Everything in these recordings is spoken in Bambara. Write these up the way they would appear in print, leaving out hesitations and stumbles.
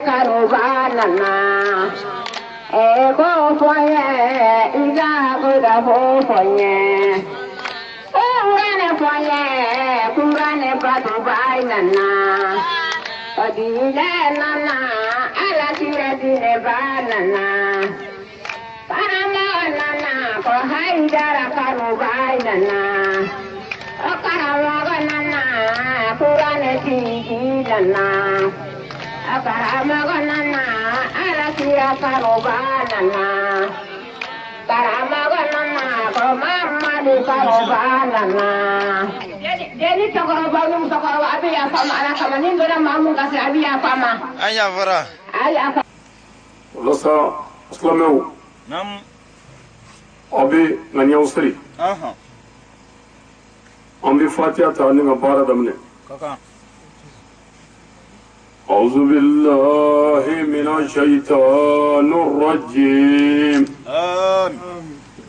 Kanuba nana e ko fɔ n ye i ka ko ka fɔ fɔ n ye kuranɛ fɔ n ye kuranɛ batoba nana Kadija nana Ala kira diinɛba nana karamɔgɔ nana ko Hayidara kanuba nana o karamɔgɔ nana kuranɛ tigi nana a karamɔgɔ nana Ala kira kanuba nana karamɔgɔ nana ko Mamadu kanuba nana. Jeli cɛkɔrɔba ni musokɔrɔba a bɛ yafa ma Ala kama ni n donna maa mun gasi a bɛ yafa ma. An yafara. A yafa. O la sa silamɛw aw bɛ ŋaniyaw siri an bɛ fatiya ta ni ka baara daminɛ. أعوذ بالله من الشيطان الرجيم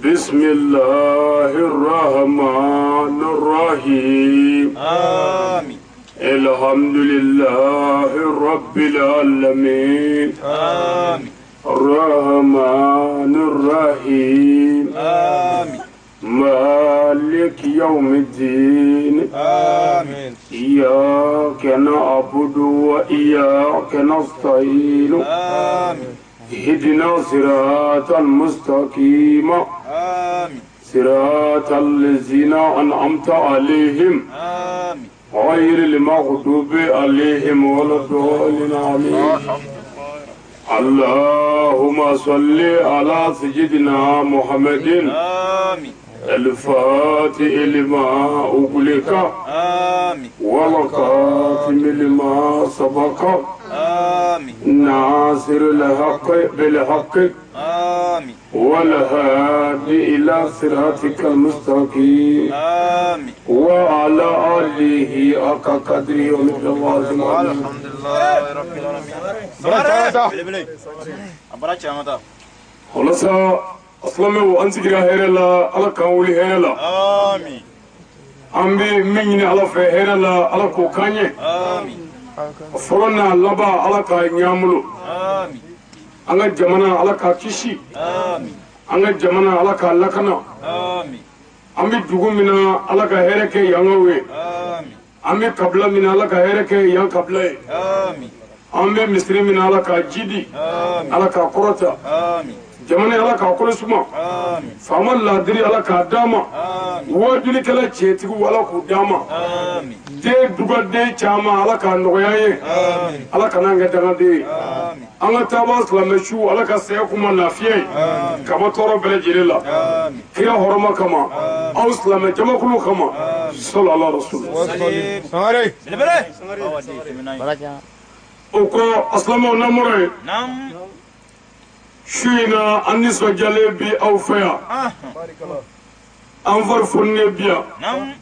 بسم الله الرحمن الرحيم آمين الحمد لله رب العالمين آمين الرحمن الرحيم آمين مالك يوم الدين آمين إياك نعبد وإياك نستعين آمين اهدنا صراط المستقيم آمين صراط الذين أنعمت عليهم آمين غير المغضوب عليهم ولا الضالين آمين اللهم صل على سيدنا محمد آمين الفاتح لما أغلق آمين والخاتم لما سبق آمين ناصر الحق بالحق آمين والهادي إلى صراطك المستقيم آمين وعلى آله حق قدره ومقداره العظيم. الحمد لله رب العالمين. O la sa silamɛw an sigira hɛrɛ la Ala k'an wuli hɛrɛ la. آمين An bɛ min ɲini Ala fɛ hɛrɛ la Ala k'o k'an ye. آمين Fɔlɔ n'a laban Ala k'a ɲɛ bolo. آمين An ka jamana Ala k'a kisi. آمين An ka jamana Ala k'a lakana. آمين An bɛ dugu min na Ala ka hɛrɛ kɛ yankaw ye. آمين An bɛ kabila min na Ala ka hɛrɛ kɛ yan kabila ye. آمين An bɛ misiri min na Ala k'a jidi. آمين Ala k'a kɔrɔta. آمين Jamana Ala k'a kolo suma. آمين Faama laadiri Ala k'a d'a ma. آمين Wajulikɛla tiɲɛtigiw Ala k'u d'a ma. آمين Den dugaden caman Ala k'a nɔgɔya an ye. آمين Ala kana an kɛ dangaden ye. آمين An ka taabaa silamɛ su Ala ka saya kuma lafiya ye. Ka bɔ tɔɔrɔ bɛɛ lajɛlen la. آمين Kira hɔrɔma kama. Aw silamɛ jamakulu kama. Sɔlɔ ala rasul. Sangare O kɔ silamɛw n'an bɔra yen. نعم Su in na an nisɔndiyalen bi aw fɛ yan. An fari foninen bi yan. نعم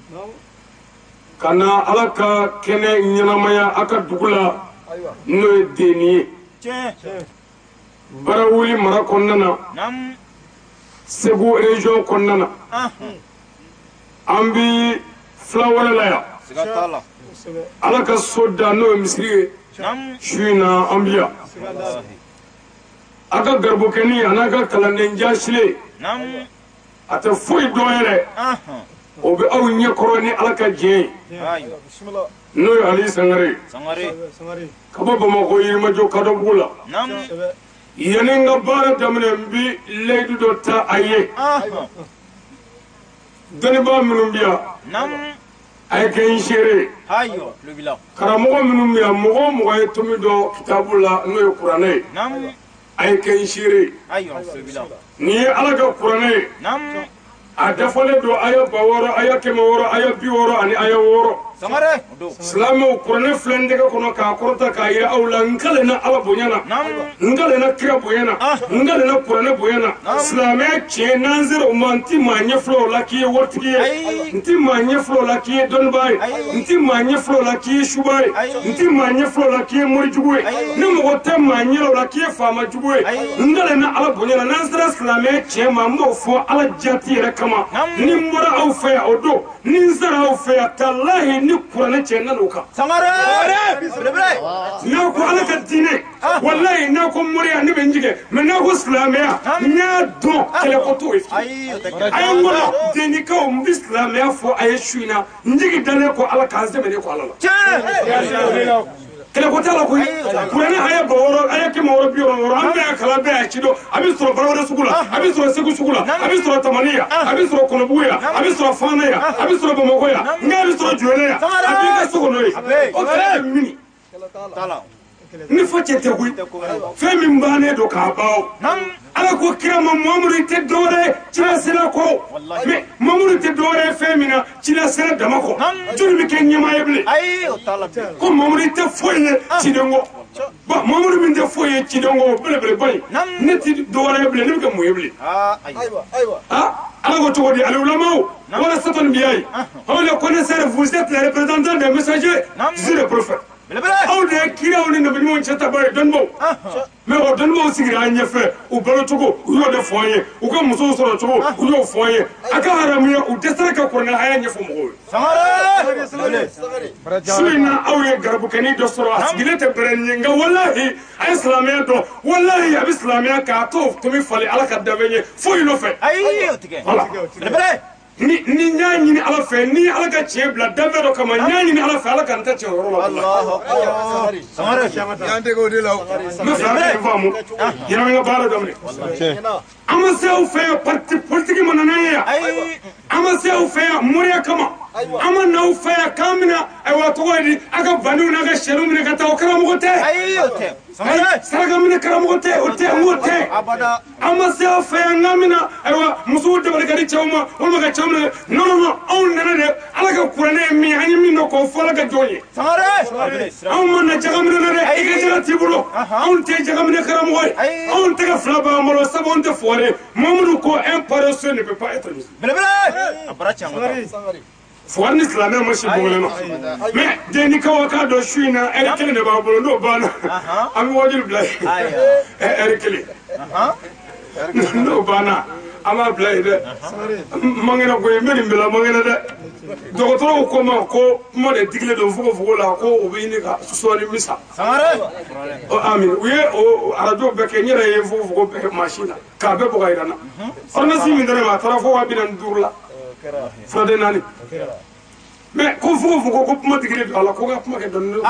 Ka na Ala ka kɛnɛ ɲɛnamaya a ka dugu la n'o ye Deni ye. tiɲɛ Barawuli mara kɔnɔna na. نعم Segu région kɔnɔna na. An bi fila wɛrɛ la yan. Siga t'a la Ala ka so da n'o ye misiri ye. نعم Su in na an bi yan. A ka garibukɛni a n'a ka kalanden jasilen نعم a tɛ foyi dɔn yɛrɛ. O bɛ aw ɲɛkɔrɔ ni Ala ka diɲɛ ye. Ayiwa N'o ye Ali Sangare ye. Sangare Ka bɔ Bamakɔ Yirimajɔ Kadɔbugu la. نعم Yanni n ka baara daminɛ n bi layidu dɔ ta a ye. Dɔnnibaa minnu bɛ yan نعم a ye kɛ n seere ye. Ayiwa tulo b'i la Karamɔgɔ minnu bɛ yan mɔgɔ o mɔgɔ ye tomi dɔ kitabu la n'o ye kuranɛ ye. نعم A ye kɛ n seere ye. Ayiwa tulo b'i la Nin ye Ala ka kuranɛ ye. نعم A dafalen don aya 6000 aya 600 aya 60 ani aya 6. Sangare o don Silamɛw kuranɛ filɛ n tɛgɛ kɔnɔ k'a kɔrɔta k'a yira aw la n kalenna Ala bonya na. نعم N kalenna kira bonya na. N kalenna kuranɛ bonya na. Silamɛya tiɲɛ n'an sera o ma n ti maa ɲɛ filɛ o la k'i ye waritigi ye. Ayi. N ti maa ɲɛ filɛ o la k'i ye dɔnnibaa ye. Ayi. N ti maa ɲɛ filɛ o la k'i ye suba ye. Ayi. N ti maa ɲɛ filɛ o la k'i ye morijugu ye. Ayi. Ni mɔgɔ tɛ maa ɲɛ o la k'i ye faama jugu ye. Ayi. N kalenna Ala bonya na n'an sera silamɛya tiɲɛ ma n b'o fɔ Ala jati yɛrɛ kama. Naam. Ni n bɔra aw fɛ yan o don ni n sera aw fɛ yan talahi ni ni kuranɛ cɛ n nan'o kan. Sangare. N'a ko ala ka diinɛ walayi n'a ko moriya ne bɛ n jigin mais n'a ko silamɛya n y'a dɔn kɛlɛko t'o ye. A ye n kɔnɔ denikaw n bɛ silamɛya fɔ a ye su in na n jigi dalen ko ala k'an sɛbɛn ko ala la. Kɛlɛko t'a la koyi kuranɛ a ye 6000 a ye 660 an bɛɛ y'a kalan bɛɛ y'a ci dɔn a bɛ sɔrɔ Barawele sugu la a bɛ sɔrɔ Segu sugu la a bɛ sɔrɔ Tamani yan a bɛ sɔrɔ Kɔnɔbugu yan a bɛ sɔrɔ Fana yan a bɛ sɔrɔ Bamakɔ yan nka a bɛ sɔrɔ Jɔlɛ yan a b'i ka so kɔnɔ yen o kɛlɛ bɛ mini ni fɔ cɛ tɛ koyi fɛn min bannen don k'a ban o ala ko kira ma Mamadu i tɛ dɔwɛrɛ ye cila sira kɔ mais Mamadu tɛ dɔwɛrɛ ye fɛn min na cila sira dama kɔ joli bɛ kɛ ɲɛmaa ye bilen ko Mamadu i tɛ foyi ye ciden kɔ bon Mamadu min tɛ foyi ye ciden kɔ o belebeleba in ne tɛ dɔwɛrɛ ye bilen ne bɛ kɛ mun ye bilen ala ko cogo di alulamaw wala satɔn biya ye aw les connaisseurs vous êtes les représentants des messagers je les prophètes aw de ye kiraw ni nabiɲumanw cɛ ta ba ye dɔnnibaw mais o dɔnnibaw sigira an ɲɛfɛ u balo cogo u y'o de fɔ an ye u ka musow sɔrɔ cogo u y'o fɔ an ye a ka haramuya u dɛsɛra ka kuranɛ haya ɲɛfɔ mɔgɔw ye. Su in na aw ye garibukɛnin dɔ sɔrɔ a sigilen tɛ bɛrɛ ni ye nka walahi a ye silamɛya dɔn walahi a bɛ silamɛya k'a t'o tomi falen ala ka danfɛn ye foyi nɔfɛ. Voilà. Ni n y'a ɲini ala fɛ ni ala ka tiɲɛ bila danfɛn dɔ kama n y'a ɲini ala fɛ ala ka n ta tiɲɛ yɔrɔ la. N bɛ fɛ a ka nin faamu yɛrɛ n ka baara daminɛ. An ma se aw fɛ yan parti politique ma na n'an ye yan. An ma se aw fɛ yan moriya kama. An ma na aw fɛ yan k'an bɛna ayiwa tɔgɔ ye di a ka bandiw n'a ka sɛriw minɛ ka taa o karamɔgɔ tɛ. Saraka minɛ karamɔgɔ tɛ o tɛ n k'o tɛ. An ma se aw fɛ yan k'an bɛna ayiwa musow dabali ka di cɛw ma walima ka cɛw minɛ non non non anw nana de ala ka kuranɛ ye min ye an ye min dɔn k'o fɔ ala ka jɔn ye. Anw ma na jagaminɛ na dɛ i ka jaga t'i bolo anw tɛ jagaminɛ karamɔgɔ ye anw tɛgɛ fila b'an bolo sabu anw tɛ fɔre ye Mamadu ko un paresseux ne peut pas être musulman. Fugari ni silamɛ ma si bɔgɔlen na mais denikaw k'a dɔn su in na ɛri kelen de b'an bolo n'o banna an bɛ wajibi bila yen ɛri kelen n'o banna an b'a bila yen dɛ mankɛnɛ koyi n bɛ nin bila mankɛnɛ dɛ dɔgɔtɔrɔw ko ma ko kuma de digilen don fogofogo la ko u bɛ ɲini ka sɔɔni misa amin u ye o arajo bɛɛ kɛ n yɛrɛ ye fogofogo bɛɛ kɛ mansin na k'a bɛɛ bɔ ka yira n na ordonnance min dara ne ma a taara fo 25,000 la furaden 4 mais ko fogofogo ko kuma digilen don a la ko ka kuma kɛ dɔɔni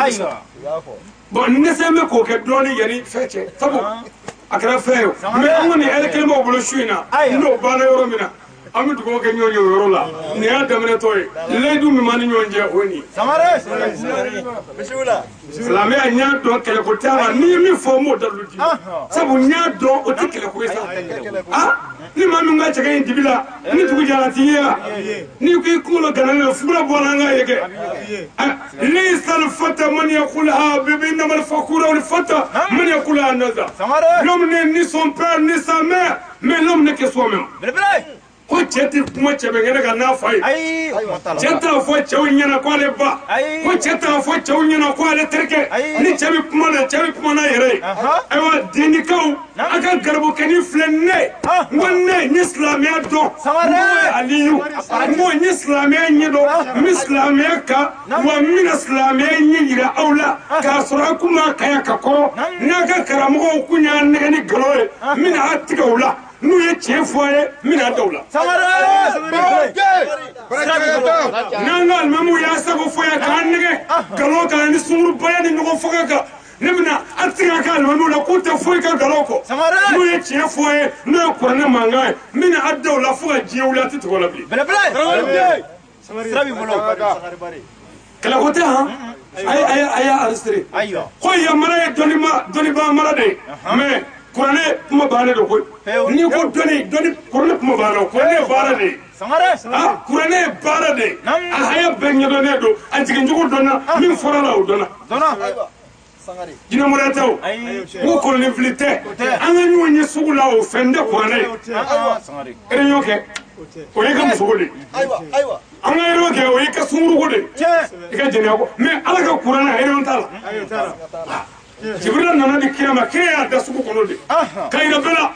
bon n dɛsɛ bɛ k'o kɛ dɔɔni yanni fɛn cɛ sabu a kɛra fɛn ye mais an kɔni ɛri kelen b'aw bolo su in na n'o banna yɔrɔ min na an bɛ dugawu kɛ ɲɔgɔn ye o yɔrɔ la nin y'a daminɛtɔ ye layidu min b'an ni ɲɔgɔn cɛ o ye nin ye. Silamɛya n y'a dɔn kɛlɛko t'a la n'i ye min fɔ n b'o dalilu d'i ma sabu n y'a dɔn o tɛ kɛlɛko ye sa ni maa min ka cɛkɛ in dibi la ni dugu jɛra a t'i ye wa n'i ko i kunkolo ganalen don fugula bɔra an k'a ye kɛ laysa al-fata man yaqulha innama al-fakura wal-fata man yaqulha naza. L'homme n'est ni son père ni sa mère mais l'homme n'est que soi-même. Ko cɛ tɛ kuma cɛ bɛ kɛnɛ kan n'a fa ye cɛ t'a fɔ cɛw ɲɛna ko ale ba ko cɛ t'a fɔ cɛw ɲɛna ko ale terikɛ ni cɛ bɛ kuma na cɛ bɛ kuma n'a yɛrɛ ye ayiwa denikaw a ka garibukɛnin filɛ ne n ko ne n ye silamɛya dɔn n ko ye Aliyu n ko n ye silamɛya ɲɛdɔn n bɛ silamɛya kan wa n bɛna silamɛya ɲɛ yira aw la k'a sɔrɔ a kun b'a kan yan ka kɔrɔ n'a ka karamɔgɔw kun y'a nɛgɛ ni nkalon ye n bɛna a tigɛ u la n'u ye tiɲɛ fɔ a ye n bɛna da u la. N'an ka alimamuw y'a sago fɔ yan k'an nɛgɛ nkalon kan ni sunkurubaya ni ɲɔgɔn faga kan ne bɛna a tigɛ a ka alimamuw la k'u tɛ foyi ka nkalon kɔ n'u ye tiɲɛ fɔ a ye n'o ye kuranɛ mankan ye n bɛna a da u la fo ka diɲɛ wuli a tɛ tigɛ o la bilen. Kɛlɛko tɛ han a y'a enregistré ko yamara ye dɔnnibaa mara de ye mais kuranɛ kuma bannen don koyi n'i ko dɔnni kuranɛ kuma banna kuranɛ ye baara de ye kuranɛ ye baara de ye a haya bɛɛ ɲɛdɔnnen don a jigincogo dɔnna min fɔra la o dɔnna jinɛmɔrɛ tɛ o n ko kɔnɔnifili tɛ an ka ɲɔgɔn ye sugu la o fɛn tɛ kuranɛ ye réunion kɛ o y'i ka musoko de ye an ka réunion kɛ o y'i ka sunkuruko de ye i ka jɛnɛya ko mais ala ka kuranɛ réunion t'a la. Jibrila nana di kira ma kira y'a da sugu kɔnɔ de ka yira bɛɛ la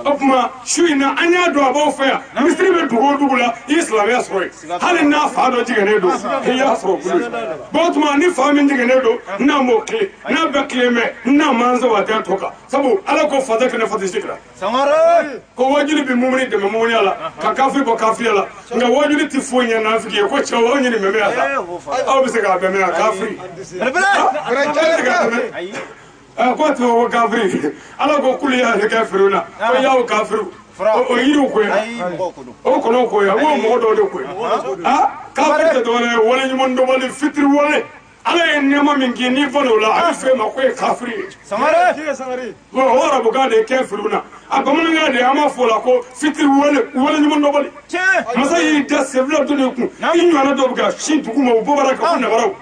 O tuma su in na an y'a dɔn a b'aw fɛ yan misiri bɛ dugu o dugu la i ye silamɛya sɔrɔ yen hali n'a fa dɔ jiginnen don i y'a sɔrɔ o bolo yen bon o tuma ni fa min jiginnen don n'a m'o tilen n'a bɛɛ tilen bɛ n'a m'an sɔn a tɛ to kan sabu ala ko fa tɛ kɛnɛ fa tɛ se kira ko wajuli bɛ mumuni dɛmɛ mumuniya la ka kafiri bɔ kafiriya la nka wajuli tɛ foyi ɲɛ nafiki ye ko cɛw aw ɲini mɛmɛ yan sa aw bɛ se k'a bɛn mɛ yan kafiri ko tɛ ko kafiri ala ko kulu y'a kɛ feere la ko y'aw kafiri o yiriw ko yan o kɔnɔw ko yan o mɔgɔ dɔw de ko yan kafiri tɛ dɔwɛrɛ ye wale ɲuman dɔnbali fitiri wale ala ye nɛɛma min k'i n'i fana o la a bɛ f'e ma ko ye kafiri ye o arabukan de ye kɛ feere na a bamanankan de an b'a fɔ o la ko fitiri wale wale ɲuman dɔnbali masa y'i da sen fila don i kun i ɲɔgɔnna dɔw bɛ ka sin dugu ma u bɔ bara ka fɔ nabaraw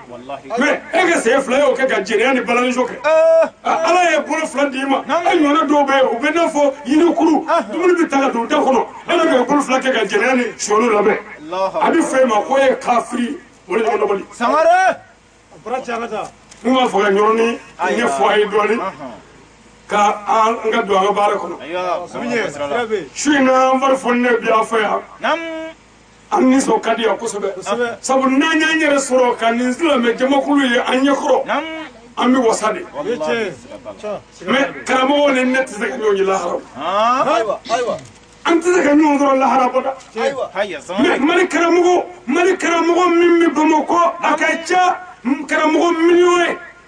mɛ e ka sen fila y'o kɛ ka jɛnɛya ni balaniso kɛ ala ye bolo fila d'i ma e ɲɔgɔnna dɔw bɛ yen u bɛ n'a fɔ yirikuru dumuni bɛ ta ka don da kɔnɔ e bɛ ka bolo fila kɛ ka jɛnɛya ni sɔɔni labɛn a bɛ f'e ma ko e ye kafiri wale ɲuman dɔnbali n b'a fɔ ka yɔrɔnin ɲɛfɔ a ye dɔɔnin ka an ka don an ka baara kɔnɔ su in na an fari fɔnnen bi an fɛ yan an nisɔn ka di yan kosɛbɛ sabu n'an y'an yɛrɛ sɔrɔ ka nin silamɛ jamakulu ye an ɲɛkɔrɔ an bɛ wasa de mɛ karamɔgɔw ni ne tɛ se ka ɲɔgɔn ye lahara an tɛ se ka ɲɔgɔn sɔrɔ lahara bɔda mɛ Mali karamɔgɔ min bɛ Bamakɔ a ka ca karamɔgɔ miliyɔn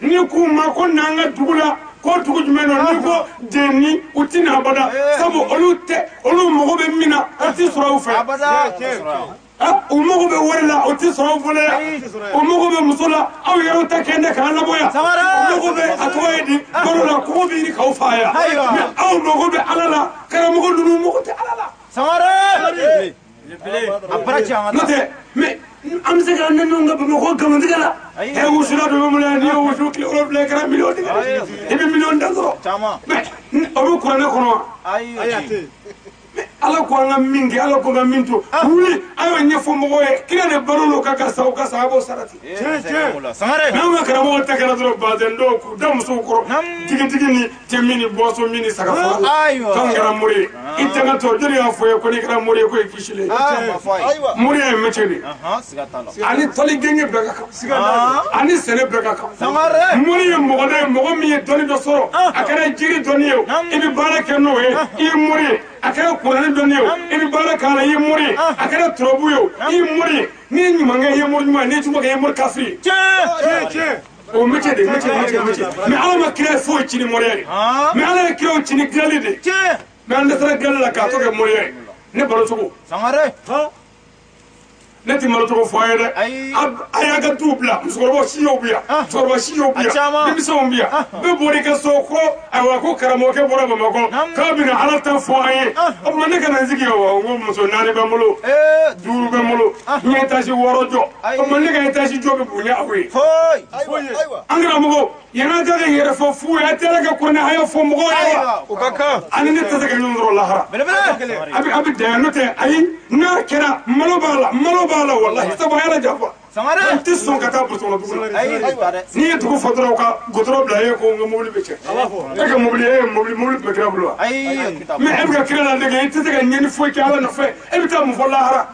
ye n'i k'u ma ko n'an ka dugu la ko dugu jumɛn don n'i ko Deni u ti na abada sabu olu tɛ olu mago bɛ min na o ti sɔrɔ u fɛ u mago bɛ wari la o ti sɔrɔ u bolo yan u mago bɛ muso la aw yɛrɛw ta kɛ ne k'an labɔ yan u mago bɛ a tɔgɔ ye di balo la kɔngɔ bɛ ɲini k'aw fa yan mɛ aw mago bɛ ala la karamɔgɔ ninnu mago tɛ ala la. N'o tɛ mɛ an bɛ se ka ne ka Bamakɔ nkalontigɛ la e wusula dɔ bɛ mun na n'i ye wusu tile 7 kɛra miliyɔn tigɛ i bɛ miliyɔn tan sɔrɔ mɛ o bɛ kuranɛ kɔnɔ wa mɛ ala ko an ka min kɛ ala ko an ka min to wuli a y'o ɲɛfɔ mɔgɔw ye kira de balo l'o kan ka sa o ka sa a b'o sara ten n'anw ka karamɔgɔw ta kɛra dɔrɔn bazɛn dɔw k'u da musow kɔrɔ tigitigi ni te min ni boisson min ni saga faga k'anw kɛra mori ye i tɛ ka tɔ joli y'a fɔ ye ko n'i kɛra mori ye ko i kisilen mori ye métier de ani tɔli genge bɛɛ ka kan ani sɛnɛ bɛɛ ka kan mori ye mɔgɔ dɔ ye mɔgɔ min ye dɔnni dɔ sɔrɔ a kɛra jiri dɔnni ye o i bɛ baara kɛ n'o ye i ye mori ye a kɛra kuranɛ dɔnni ye o i bɛ baara k'a la i ye mori ye a kɛra turabu ye o i ye mori ye n'i ye ɲuman kɛ i ye mori ɲuman ye n'i ye juguman kɛ i ye mori kafiri ye o métier de métier métier métier mais ala ma kira foyi ci ni moriya ye mais ala ye kiraw ci ni dilanli de mais an dɛsɛra dilanli la k'a to kɛ moriya ye ne balo cogo ne ti malo cogo fɔ a ye dɛ a y'a ka duw bila musokɔrɔba siyaw bi yan cɛkɔrɔba siyaw bi yan denmisɛnw bi yan bɛɛ bɔra i ka so ko ayiwa ko karamɔgɔkɛ bɔra Bamakɔ k'a bɛna ala ta fɔ an ye o tuma ne ka na n sigi yan wa n ko muso 4 bɛ n bolo 5 bɛ n bolo n ye étage 6 jɔ o tuma ne ka étage jɔ bɛ bonya aw ye an karamɔgɔ yan'an ka kɛ yɛrɛ fɔ fu ye a tɛ ala ka kuranɛ haya fɔ mɔgɔw ye wa ani ne tɛ se ka ɲɔgɔn sɔrɔ lahara a bɛ dan yan n'o tɛ ayi n'a kɛra malo b'a la malo b'a la walahi sabu a yɛrɛ janfa n tɛ sɔn ka taa burusi kɔnɔ dugu la n'i ye dugu fɔ dɔrɔn ka goudron bila e ko n ka mobili bɛ cɛ e ka mobili e ye mobili tun bɛ kira bolo wa mɛ e bɛ ka kira ladege i tɛ se ka ɲɛni foyi kɛ ala nɔfɛ e bɛ taa mun fɔ lahara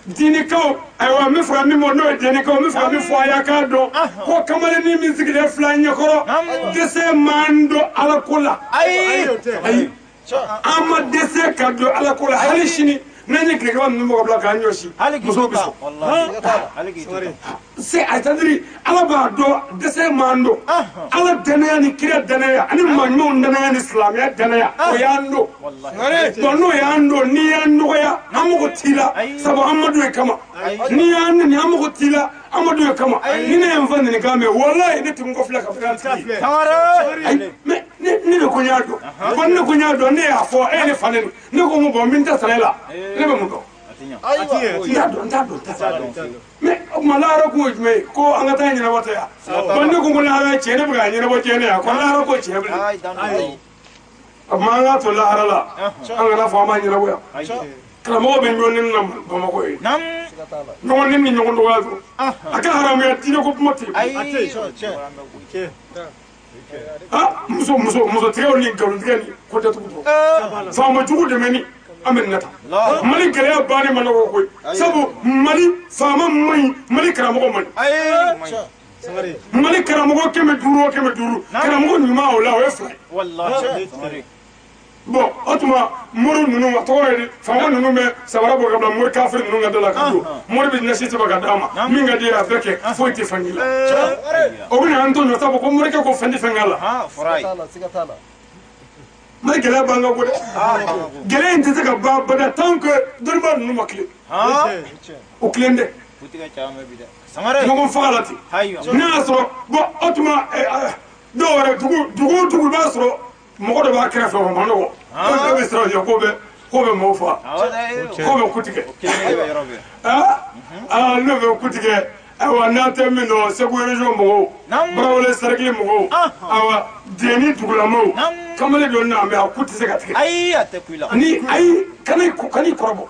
diinɛkaw ayiwa n bɛ fɛ ka min fɔ n'o ye diinɛkaw n bɛ fɛ ka min fɔ a y'a k'a dɔn ko kamalennin min sigilen filɛ an ɲɛkɔrɔ dɛsɛ m'an don ala ko la ayi an ma dɛsɛ ka don ala ko la hali sini n'an ye tilekaba ninnu bɔ ka bila k'an ɲɔsi musow bɛ sɔn c'est-à-dire ala b'a dɔn dɛsɛ m'an don ala danaya ni kira danaya ani maa ɲumanw danaya ni silamɛya danaya o y'an don bon n'o y'an don n'i y'an nɔgɔya an mago t'i la sabu an ma don i kama n'i y'an nɛni an mago t'i la an ma don i kama ni ne ye n fa nɛni kan mɛn walayi ne tɛ n kɔfilɛ ka fɔ k'an tigi ye mais ne de ko n y'a dɔn bon ne ko n y'a dɔn ne y'a fɔ e ye ne fa nɛni ne ko n ko bon n bɛ n ta sara e la ne bɛ mun dɔn n t'a dɔn n t'a dɔn n t'a dɔn mais o tuma lahara ko ye jumɛn ye ko an ka taa ɲɛnabɔ tɛ yan bon ne ko ko lahara ye tiɲɛ ne bɛ k'a ɲɛnabɔ tiɲɛ ne yan ko lahara ko tiɲɛ bilen o tuma an k'a to lahara la an kana fɔ an b'a ɲɛnabɔ yan karamɔgɔ bɛ ɲɔgɔn nɛni na Bamakɔ ye ɲɔgɔn nɛni ni ɲɔgɔn dɔgɔya dɔrɔn a ka haramuya diinɛ ko kuma tɛ yen. Ah muso muso muso tigɛw ni nkalontigɛ ni ko datugu dɔrɔn faama jugu dɛmɛni an bɛ nin ta Mali gɛlɛya bannen ma nɔgɔ koyi sabu Mali faama man ɲi Mali karamɔgɔ man ɲi Mali karamɔgɔ 500 o 500 karamɔgɔ ɲuman o la o ye 2 ye bon o tuma mori ninnu a tɔgɔ ye di faama ninnu bɛ sabara bɔ ka bila mori kafiri ninnu ka da la ka don mori bɛ ɲɛsin sɛbɛn ka d'a ma min ka di ye a bɛɛ kɛ foyi tɛ fɛn k'i la o bɛ na an tɔɲɔ sabu ko morikɛ ko fɛn tɛ fɛn k'a la Mali gɛlɛya b'an kan ko dɛ gɛlɛya in tɛ se ka ban abada tant que dɔnnibaa ninnu ma tilen o tilen tɛ ɲɔgɔn faga la ten n'a y'a sɔrɔ bon o tuma dɔw yɛrɛ dugu o dugu i b'a sɔrɔ mɔgɔ dɔ b'a kɛrɛfɛ o ma nɔgɔ dɔw bɛ siran o ɲɛ k'o bɛ maaw faga k'o bɛ ku tigɛ aa n'o bɛ ku tigɛ ayiwa n'a tɛ min dɔn Segu région mɔgɔw Barawele cercle mɔgɔw ayiwa Deni dugulamaw kamalen dɔ na mɛ a ku tɛ se ka tigɛ ni ayi kan'i kɔrɔbɔ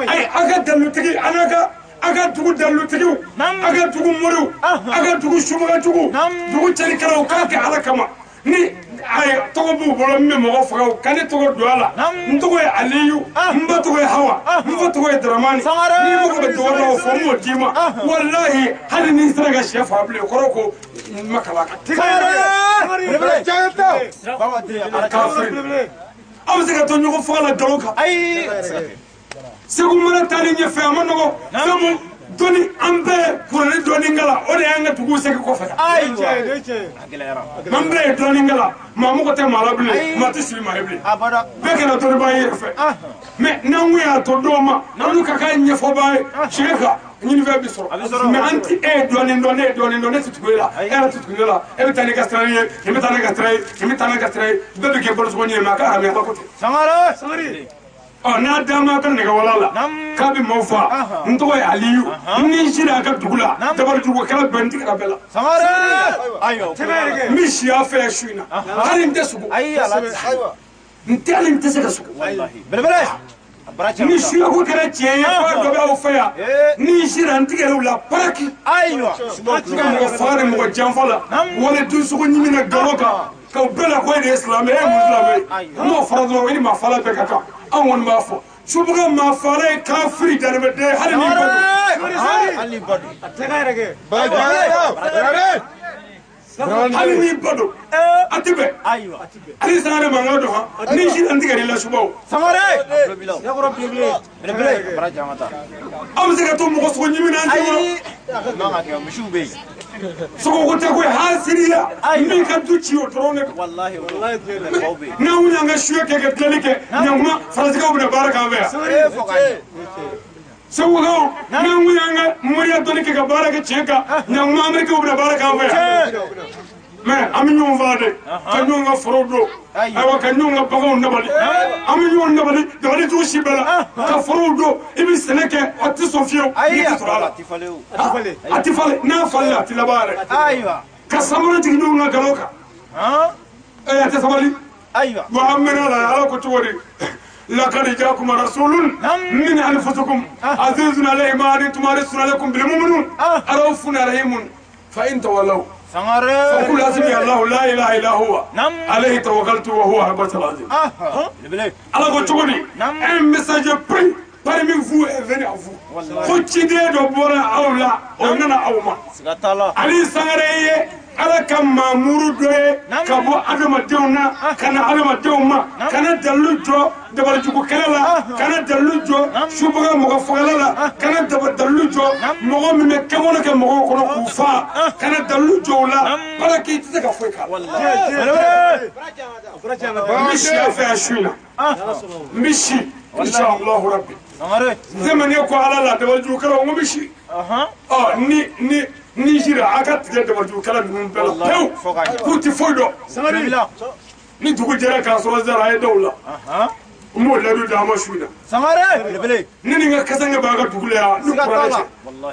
ayi a ka dalilutigi a n'a ka a ka dugu dalilutigiw a ka dugu moriw a ka dugu subagajuguw dugu cɛlikɛlaw k'a kɛ Ala kama ni ayi tɔgɔ b'u bolo min bɛ mɔgɔ faga o ka ne tɔgɔ don a la n tɔgɔ ye Aliyu n ba tɔgɔ ye Hawa n fa tɔgɔ ye Daramani n'i mago bɛ tɔgɔ la o fɔ n b'o d'i ma walahi hali n'i sera ka sɛ faga bilen o kɔrɔ ko n ma kalan kan. Aw bɛ se ka to ɲɔgɔn faga la nkalon kan. Segu mana taalen ɲɛfɛ a ma nɔgɔ sabu dɔnni an bɛɛ kuranɛ dɔɔni kala o de y'an ka dugu segin kɔfɛ. An bɛɛ ye dɔɔni kala maa mɔgɔ tɛ maa la bilen maa tɛ siri maa ye bilen bɛɛ kɛra dɔnnibaa ye yɛrɛ fɛ mɛ n'an kun y'a to dɔw ma olu ka k'a ɲɛfɔbaa ye tiɲɛ kan ɲinifɛn bɛ sɔrɔ mɛ an ti e ye dɔɔni dɔn ne ye dɔɔni dɔn ne tɛ tugu e la e yɛrɛ tɛ tugu ne la e bɛ taa ne ka sira ye nin bɛ taa ne ka sira ye nin bɛ taa ne ka sira ye bɛɛ bɛ kɛ balosogo ɲini mɛ a ka hami ala ko ten. Ɔ n'a d'a ma ka nɛgɛwala la k'a bɛ maaw fa n tɔgɔ ye Aliyu ni n sira a ka dugu la dabarijugukɛla bɛɛ n tigɛra bɛɛ la n bɛ si a fɛ su in na hali n tɛ sogo n tɛ hali n tɛ se ka sogo ni suyako kɛra tiɲɛ ye f'a dɔ bɛ aw fɛ yan ni n sira n tigɛra u la paraki ka mɔgɔ faga ni mɔgɔ janfa la wale dunsogo ɲimi na nkalon kan k'aw bɛɛ la ko e de ye silamɛ e ye mun silamɛ ye n m'o fara dɔrɔn e ni maa fala bɛɛ ka kan anw kɔni b'a fɔ subaga maa fala ye kafiri danibɛden hali n'i ba don hali n'i ba don a tɛ bɛn hali sangare mankan don han ni sira n tigɛr'i la subaw aw bɛ se ka to mɔgɔ sogo ɲimi na an tɛ kɔnɔ sogoko tɛ koyi hasiriya min ka du ci o dɔrɔn de don n'anw y'an ka suya kɛ ka dilanni kɛ ɲankuma faransikaw bɛna baara k'an fɛ yan Segukaw n'anw y'an ka moriya dɔnni kɛ ka baara kɛ tiɲɛ kan ɲankuma amerikaw bɛna baara k'an fɛ yan mɛ an bɛ ɲɔgɔn faga de ka ɲɔgɔn ka forow don ayiwa ka ɲɔgɔn ka baganw nabali an bɛ ɲɔgɔn nabali dabali jugu si bɛɛ la ka forow don i bɛ sɛnɛ kɛ a tɛ sɔn fiyewu n'i tɛ sɔrɔ a la a tɛ falen n'a falen a tɛ laban yɛrɛ ka samara jigin ɲɔgɔn ka nkalon kan a tɛ sabali bon an mɛnna la ala ko cogo di لقد جاءكم رسول من انفسكم عزيز عليه ما عنتم حريص عليكم بالمؤمنون رؤوف رحيم فان تولوا فقل حسبي الله لا اله الا هو عليه توكلت وهو رب العظيم. على قولتوني un message pris parmi vous est venu à vous. Ko ciden dɔ bɔra aw la o nana aw ma. Ali Sangare ye ala ka maamuru dɔ ye ka bɔ adamadenw na ka na adamadenw ma ka na dalilu jɔ dabalijugu kɛlɛ la ka na dalilu jɔ subaga mɔgɔ fagala la ka na dalilu jɔ mɔgɔ min bɛ kɛmɔnɔ kɛ mɔgɔw kɔnɔ k'u fa ka na dalilu jɔ o la para k'i tɛ se ka foyi k'a la. N bɛ si a fɛ yan su in na n bɛ si inshallah rabbi. Sɛmɛni ko ala la dabalijugukɛlaw n ko bɛ si ɔ ni sira a ka tigɛ dabalijugukɛla ninnu bɛɛ la pewu k'u tɛ foyi dɔn ni dugu jɛra k'a sɔrɔ zara a ye dɔw la n b'o layidu d'a ma su in na ne ni n ka kasange b'a ka dugu la yan ni kuranɛ cɛ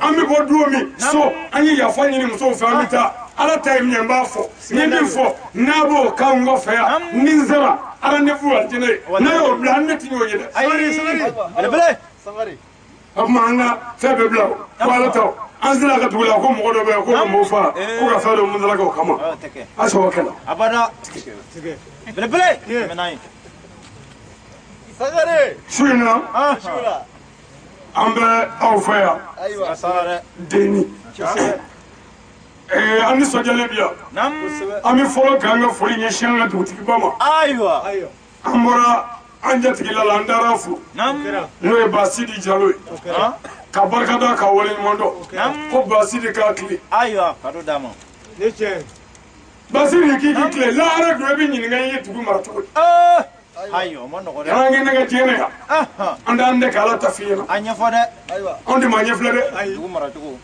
an bɛ bɔ don min so an ye yafa ɲini musow fɛ an bɛ taa ala ta ye min ye n b'a fɔ n ye min fɔ n'a b'o k'anw kɔfɛ yan ni n sera ala ne fu alijinɛ ye n'a y'o bila an ne tɛ ɲɔgɔn ye dɛ. O tuma an ka fɛn bɛɛ bila o ko ala ta o an sera ka dugu la ko mɔgɔ dɔ bɛ yen ko ka mɔgɔw faga ko ka fɛn dɔ musala kɛ o kama a sɔrɔ kɛlɛ. Abada. Belebele. Tɛmɛ n'a ye. Su in na an bɛ aw fɛ yan denni an nisɔndiyalen bi yan an bɛ fɔlɔ k'an ka foli ɲɛsin an ka dugutigiba ma. Ayiwa. An bɔra an jatigila la an taara fo n'o ye Basidi Jalo ye ka barika da ka waleɲuman dɔn ko Basidi k'a tile. Ayiwa ka dɔ d'a ma. Basidi k'i k'i tile lahara don i bɛ ɲininka i ye dugu mara cogo di. Ayiwa o ma nɔgɔ dɛ. An kɛ ne ka diɲɛ yan an t'an tɛ k'ala ta f'i ɲɛna. A ɲɛfɔ dɛ. Anw de ma ɲɛ filɛ dɛ. Dugu mara cogo.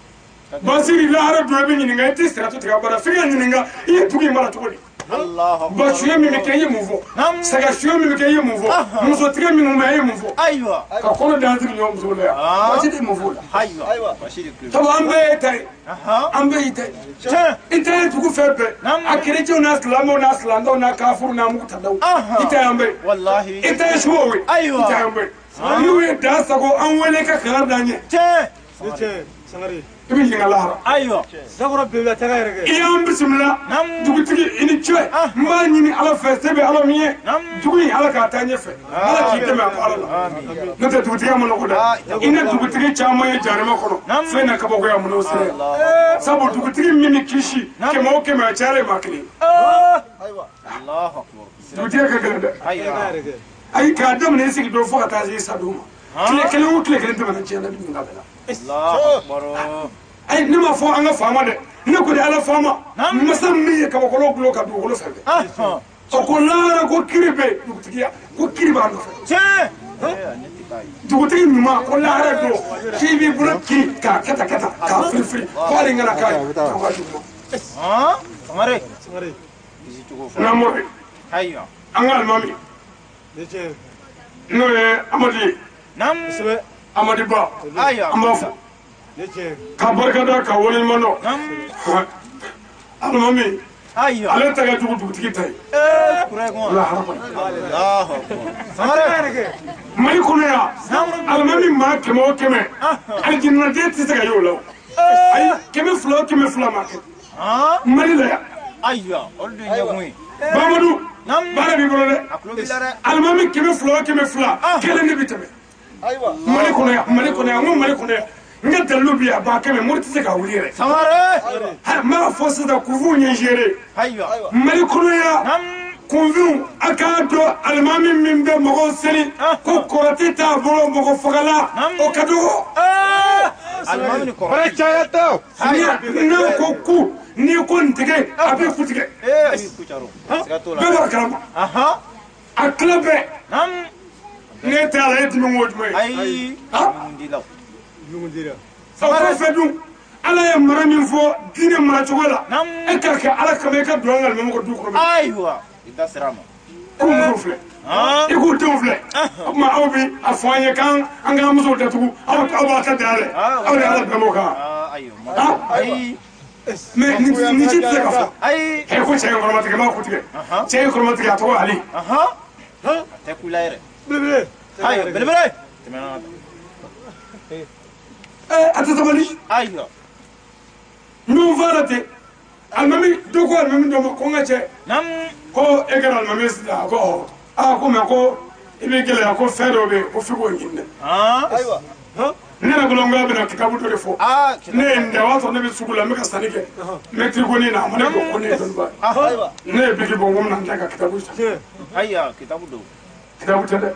Basidi lahara don i bɛ ɲininka i tɛ siratu tigɛ a bara f'i ka ɲininka i ye dugu in mara cogo di. Ba suye min bɛ kɛ i ye mun fɔ saga suye min bɛ kɛ i ye mun fɔ musotigɛ minnu bɛ i ye mun fɔ ka kɔnɔ dan sigi ɲɔgɔn muso la yan Basidi ye mun fɔ o la. Sabu an bɛɛ ye ta ye an bɛɛ y'i ta ye i ta ye dugu fɛn bɛɛ a kerecɛnw n'a silamɛw n'a silamɛw n'a kafuru n'a mugutadaw i ta y'an bɛɛ ye i ta ye suwaw ye i ta y'an bɛɛ ye n'u ye dan sago an wele ka kanga d'an ɲɛ. I bɛ ɲininka lahara. Ayiwa. I y'an bisimila dugutigi i ni ce n b'a ɲini ala fɛ se bɛ ala min ye dugu in ala k'a taa ɲɛfɛ ala k'i dɛmɛ a baara la n'o tɛ dugutigiya ma nɔgɔ dɛ i ni dugutigi caman ye jahanama kɔnɔ fɛn na kabakoya mun n'o sera sabu dugutigi min bɛ kisi 100 o 100 a cayalen maa kelen dugutigiya ka gɛlɛn dɛ ayi k'a daminɛ i sigi don fo ka taa se i sa don ma tile kelen o tile kelen tɛmɛna diɲɛ na bi ɲininka bɛɛ la. Ayi ne m'a fɔ an ka faama dɛ ne ko de ala faama masa min ye kabakolo gulon ka dugukolo sanfɛ o ko lahara ko kiri bɛ dugutigiya ko kiri b'a nɔfɛ dugutigi ɲuman ko lahara don k'i b'i bolo kiri k'a kɛ tan kɛ tan k'a firifiri ko hali n kana k'a ye k'a ka jugu ma. N'an bɔra yen an ka alimami n'o ye Amadu ye Amadu Ba an b'a fɔ ka barika da ka waleɲuman dɔn alimami ale ta ka jugu dugutigi ta ye Mali kɔnɔ yan alimami maa 100 o 100 alijinɛden tɛ se ka ye o la o ayi 200 o 200 maa kɛ Mali la yan. Bamadu baara b'i bolo dɛ alimami 200 o 200 kelen de bɛ tɛmɛ. Mali kɔnɔ yan Mali kɔnɔ yan n ko Mali kɔnɔ yan n ka dalilu bi yan 100,000 mori tɛ se ka wuli yɛrɛ. N b'a fɔ sisan kunfinw ye n géré Mali kɔnɔ yan kunfinw a k'a dɔn alimami min bɛ mɔgɔw seli ko kɔrɔti t'a bolo mɔgɔ fagala o ka dɔgɔ. N'a ko ku n'i ko n tigɛ a bɛ ku tigɛ bɛɛ b'a kalama a tila bɛɛ. Ne t'a la e dimi wo jumɛn ye o kɔfɛ dun ala ye mara min fɔ diinɛ maracogo la e k'a kɛ ala kama i ka don an ka alimami ka du kɔnɔ. Ayiwa i da sera a ma. K'u musow filɛ i k'u denw filɛ o tuma aw bi a fɔ an ye k'an k'an musow datugu aw b'a ta dayɛlɛ aw de ala bɛn o kan. Mais nin ci tɛ se ka fɔ. Ɛ ko cɛ ye kɔrɔmatigɛ n b'a ku tigɛ cɛ ye kɔrɔmatigɛ a tɔgɔ Ali. A tɛ ku la yɛrɛ. Belebele. Ayiwa belebele. A tɛ sabali. Ayiwa. Ɲɔgɔn fa la ten alimami dɔ ko alimami dɔ ma ko n ka cɛ. Ko e kɛra alimami sisan ko ɔhɔ aa ko mɛ ko i b'i gɛlɛya ko fɛn dɔ bɛ yen ko f'i k'o ɲini dɛ. Ayiwa. Ne yɛrɛ bolo n k'a bɛna kitabu dɔ de fɔ. Ne ye n da o y'a sɔrɔ ne bɛ sugu la n bɛ ka sanni kɛ. N bɛ tirikoni na a ma ne ko ko ne ye dɔnniba ye. Ne ye biki bɔ n ko n bɛna n da ka kitabu san. Ayiwa kitabu don. Kitabu tɛ dɛ.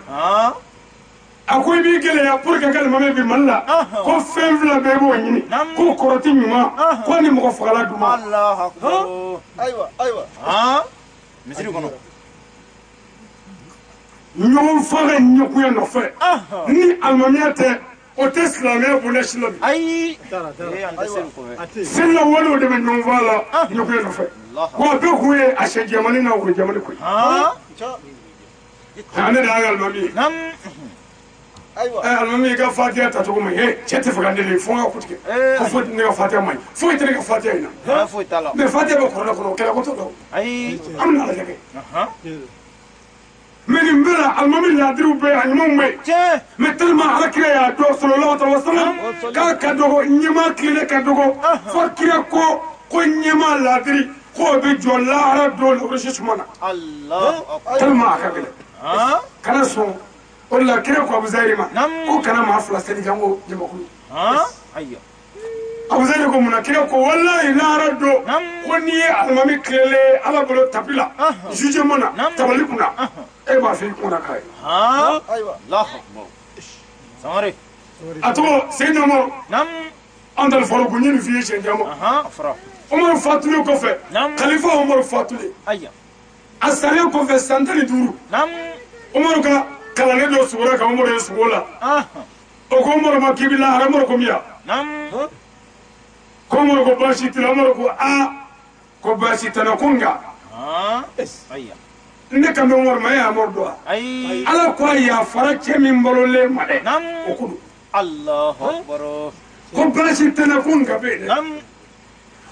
A ko i b'i gɛlɛya pour que ka alimami bi Mali la ko fɛn fila bɛɛ b'o ɲini ko kɔrɔti ɲuman ko ni mɔgɔ fagala duman. Ayiwa ayiwa. Misiri kɔnɔ. Ɲɔgɔn faga ɲɛkuya nɔfɛ ni alimamiya tɛ o tɛ silamɛya bonda si la bi. Ayi. Seli la walew de bɛ ɲɔgɔn faga la ɲɛkuya nɔfɛ. Wa bɛɛ kun ye a sɛ jɛmani n'a woro jɛmani koyi. Ne de y'a ka alimami ye. Alimami i ka fatiya tacogo man ɲi cɛ tɛ fɛ ka ne de fo n ka ku tigɛ ko foyi tɛ ne ka fatiya man ɲi foyi tɛ ne ka fatiya in na mɛ fatiya bɛ kɔrɔla kɔnɔ o kɛra ko t'o la o an bɛna lajɛ kɛ mɛ nin Nin bɛɛ la alimami laadiriw bɛ yen, a ɲumanw bɛ yen. Mais tellement ala kira y'a dɔn sallallahu alaihi wa sallam k'a ka dɔgɔ, ɲɛmaa tilennen ka dɔgɔ, fo kira ko ko ɲɛmaa laadiri k'o bɛ jɔ lahara don lɔrɔsi suma na. Tellement a ka gɛlɛn. Kana sɔn o de la kira ko Abu Zahiri ma ko kana maa fila seli janko jamakulu. Abu Zahiri ko munna? Kira ko walayi lahara don ko n'i ye alimami tilelen ala bolo tapi la jugement na tabali kunna, e b'a fɛ i kunna k'a ye. A tɔgɔ Seyidina Umaru. An tali fɔlɔ ko n ye nin f'i ye siɲɛ caman. Umaru fatulen kɔfɛ, Khalifa Umaru fatulen, a salen kɔfɛ san 15, Umaru ka kalanden dɔ sugora ka Umaru ye sugo la. O ko Umaru ma k'i bɛ lahara. Umaru ko miya? Ko Umaru ko baasi t'i la. Umaru ko aa, ko baasi tɛ n na, ko nka ne kan bɛ Umaru ma, e y'a Umaru dɔn wa? Ala ko a yafara cɛ min balolen ma dɛ, o ko don. Ko baasi tɛ n na, ko nka bɛ yen dɛ.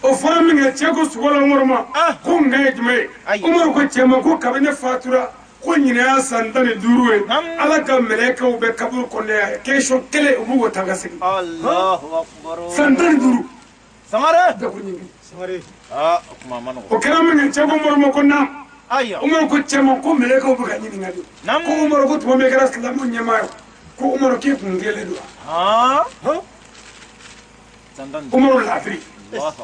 O fɔra min kɛ, cɛ ko sugo la Umaru ma ko nka ye jumɛn ye? Umaru ko cɛ ma ko kabini ne fatura ko ɲinɛ y'a san 15 ye, ala ka mɛlɛkɛw bɛ kaburu kɔnɔ yan, question kelen u b'u ta ka segin. San 15. O kɛra min kɛ, cɛ ko Umaru ma ko naam. Umaru ko cɛ ma ko mɛlɛkɛw bɛ ka ɲininka de. Ko Umaru ko tuma min kɛra silamɛw ɲɛmaa ye, ko Umaru k'e kun kelen don wa? Umaru laadiri,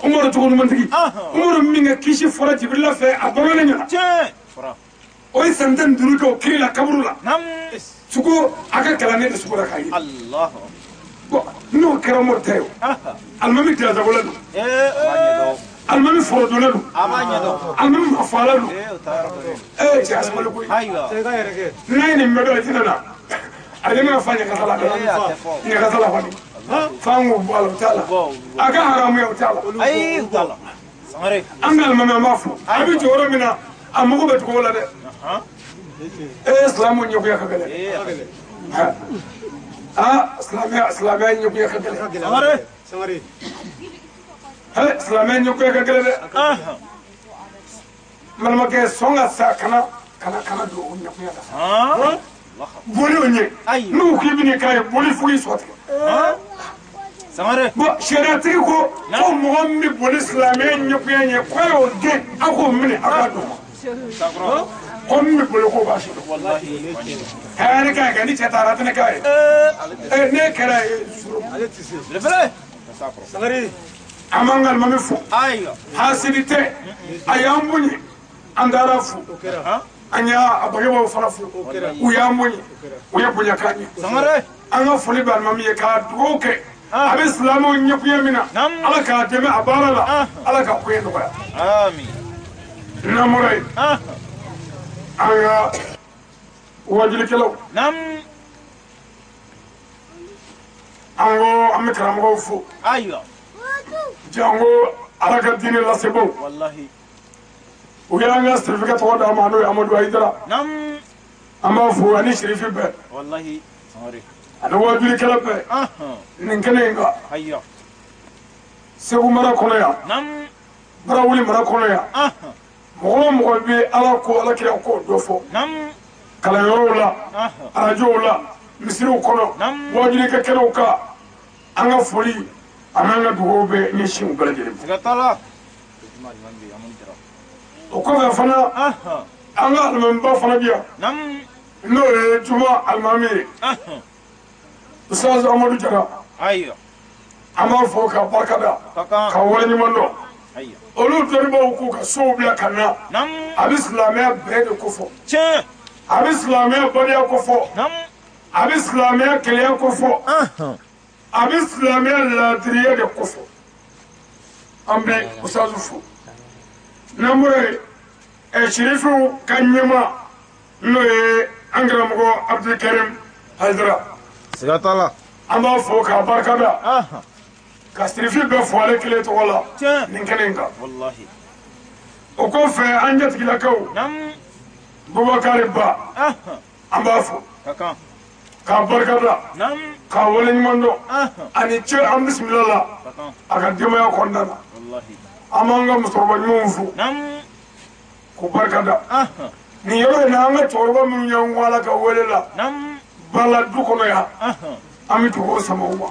Umaru cogo ɲumantigi, Umaru min kɛ kisi fɔra Jibirila fɛ a balolen ɲɛna, o ye san 15 kɛ o kiri la kaburu la. Sugo a ka kalanden de sugo la k'a ye. Bon, n'o kɛra Umaru ta ye o, alimami dirajagola don, alimami forodonna don, alimami mafaala don. Ee cɛ asumali koyi, n'a ye nin bɛɛ dɔn a tɛna na a ɲɛ fa ɲagasa la dɛ, ɲagasa la kɔni f'an k'o bɔ a la, o t'a la, a ka haramuya o t'a la. An ka alimami an b'a fɔ a bɛ jɔ yɔrɔ min na, a mago bɛ dugawu la dɛ. Ee silamɛw ɲɛgoya ka gɛlɛn. Aa silamɛya ɲɛgoya ka gɛlɛn. Silamɛya ɲɛgoya ka gɛlɛn dɛ. N balimakɛ, sɔn ka sa kana kana kana don o ɲɛgoya la. Boli o ɲɛ, n'u k'i bɛ nin k'a ye, boli fo k'i sɔ tigɛ. Bon, sariyatigi ko ko mɔgɔ min bɛ boli silamɛya ɲɛgoya ɲɛ, k'a y'o gɛn, aw k'o minɛ aw k'a d'o ma. Ko min bɛ boli k'o b'a si dɔn. Hɛrɛ k'a kɛ ni cɛ taara a tɛ ne k'a ye. Ne kɛra ye suru. An b'an ka alimami fo. Hasidi tɛ, a y'an bonya, an taara fo. An y'a bangebaaw fana fo, u y'an bonya, u ye bonya k'an ye. An ka foli bɛ alimami ye k'a dugawu kɛ. A bɛ silamɛw ɲɛkunya min na, ala k'a dɛmɛ a baara la, ala ka koɲɛ nɔgɔya. N'an bɔra yen, an ka wajulikɛlaw, an ko an bɛ karamɔgɔw fo. Janko ala ka diinɛ lasebaaw. U y'an ka sirifikɛ tɔgɔ d'an ma, n'o ye Amadu Hayidara. An b'a fo ani sirifi bɛɛ, ani wajulikɛla bɛɛ nin kɛnɛ in kan. Segu mara kɔnɔ yan, Barawuli mara kɔnɔ yan, mɔgɔ o mɔgɔ bɛ ala ko ala kira ko dɔ fɔ kalanyɔrɔw la, arajow la, misiriw kɔnɔ, wajulikɛ kɛnɛw kan, an ka foli an n'an ka dugawu bɛ ɲɛsin u bɛɛ lajɛlen ma. O kɔfɛ fana, an ka alimamiba fana bɛ yan, n'o ye juma alimami ye, Ustaz Amadu Jara. An b'a fɔ ka barika da, ka waleɲuman dɔn. Olu dɔnnibaaw k'u ka sow bila ka na, a bɛ silamɛya bɛɛ de kofɔ, a bɛ silamɛya badenya kofɔ, a bɛ silamɛya kelenya kofɔ, a bɛ silamɛya laadiriya de kofɔ. An bɛ Ustaz fo. N'an bɔra yen, sirifiw ka ɲɛmaa n'o ye an karamɔgɔ Abdulkarim Hayidara, an b'a fo k'a barika da, ka sirifi bɛɛ fo ale kelen tɔgɔ la nin kɛnɛ in kan. O kɔfɛ, an jatigilakaw Bubakari Ba, an b'a fo k'a barika da, k'a waleɲuman dɔn, ani cɛ an bisimila la a ka denbaya kɔnɔna na. An b'an ka musokɔrɔba ɲumanw fo k'u barika da. Nin yɔrɔ in na an ka cɛkɔrɔba minnu y'an ko Ala ka wele la bala du kɔnɔ yan an bɛ dugawu sama u ma.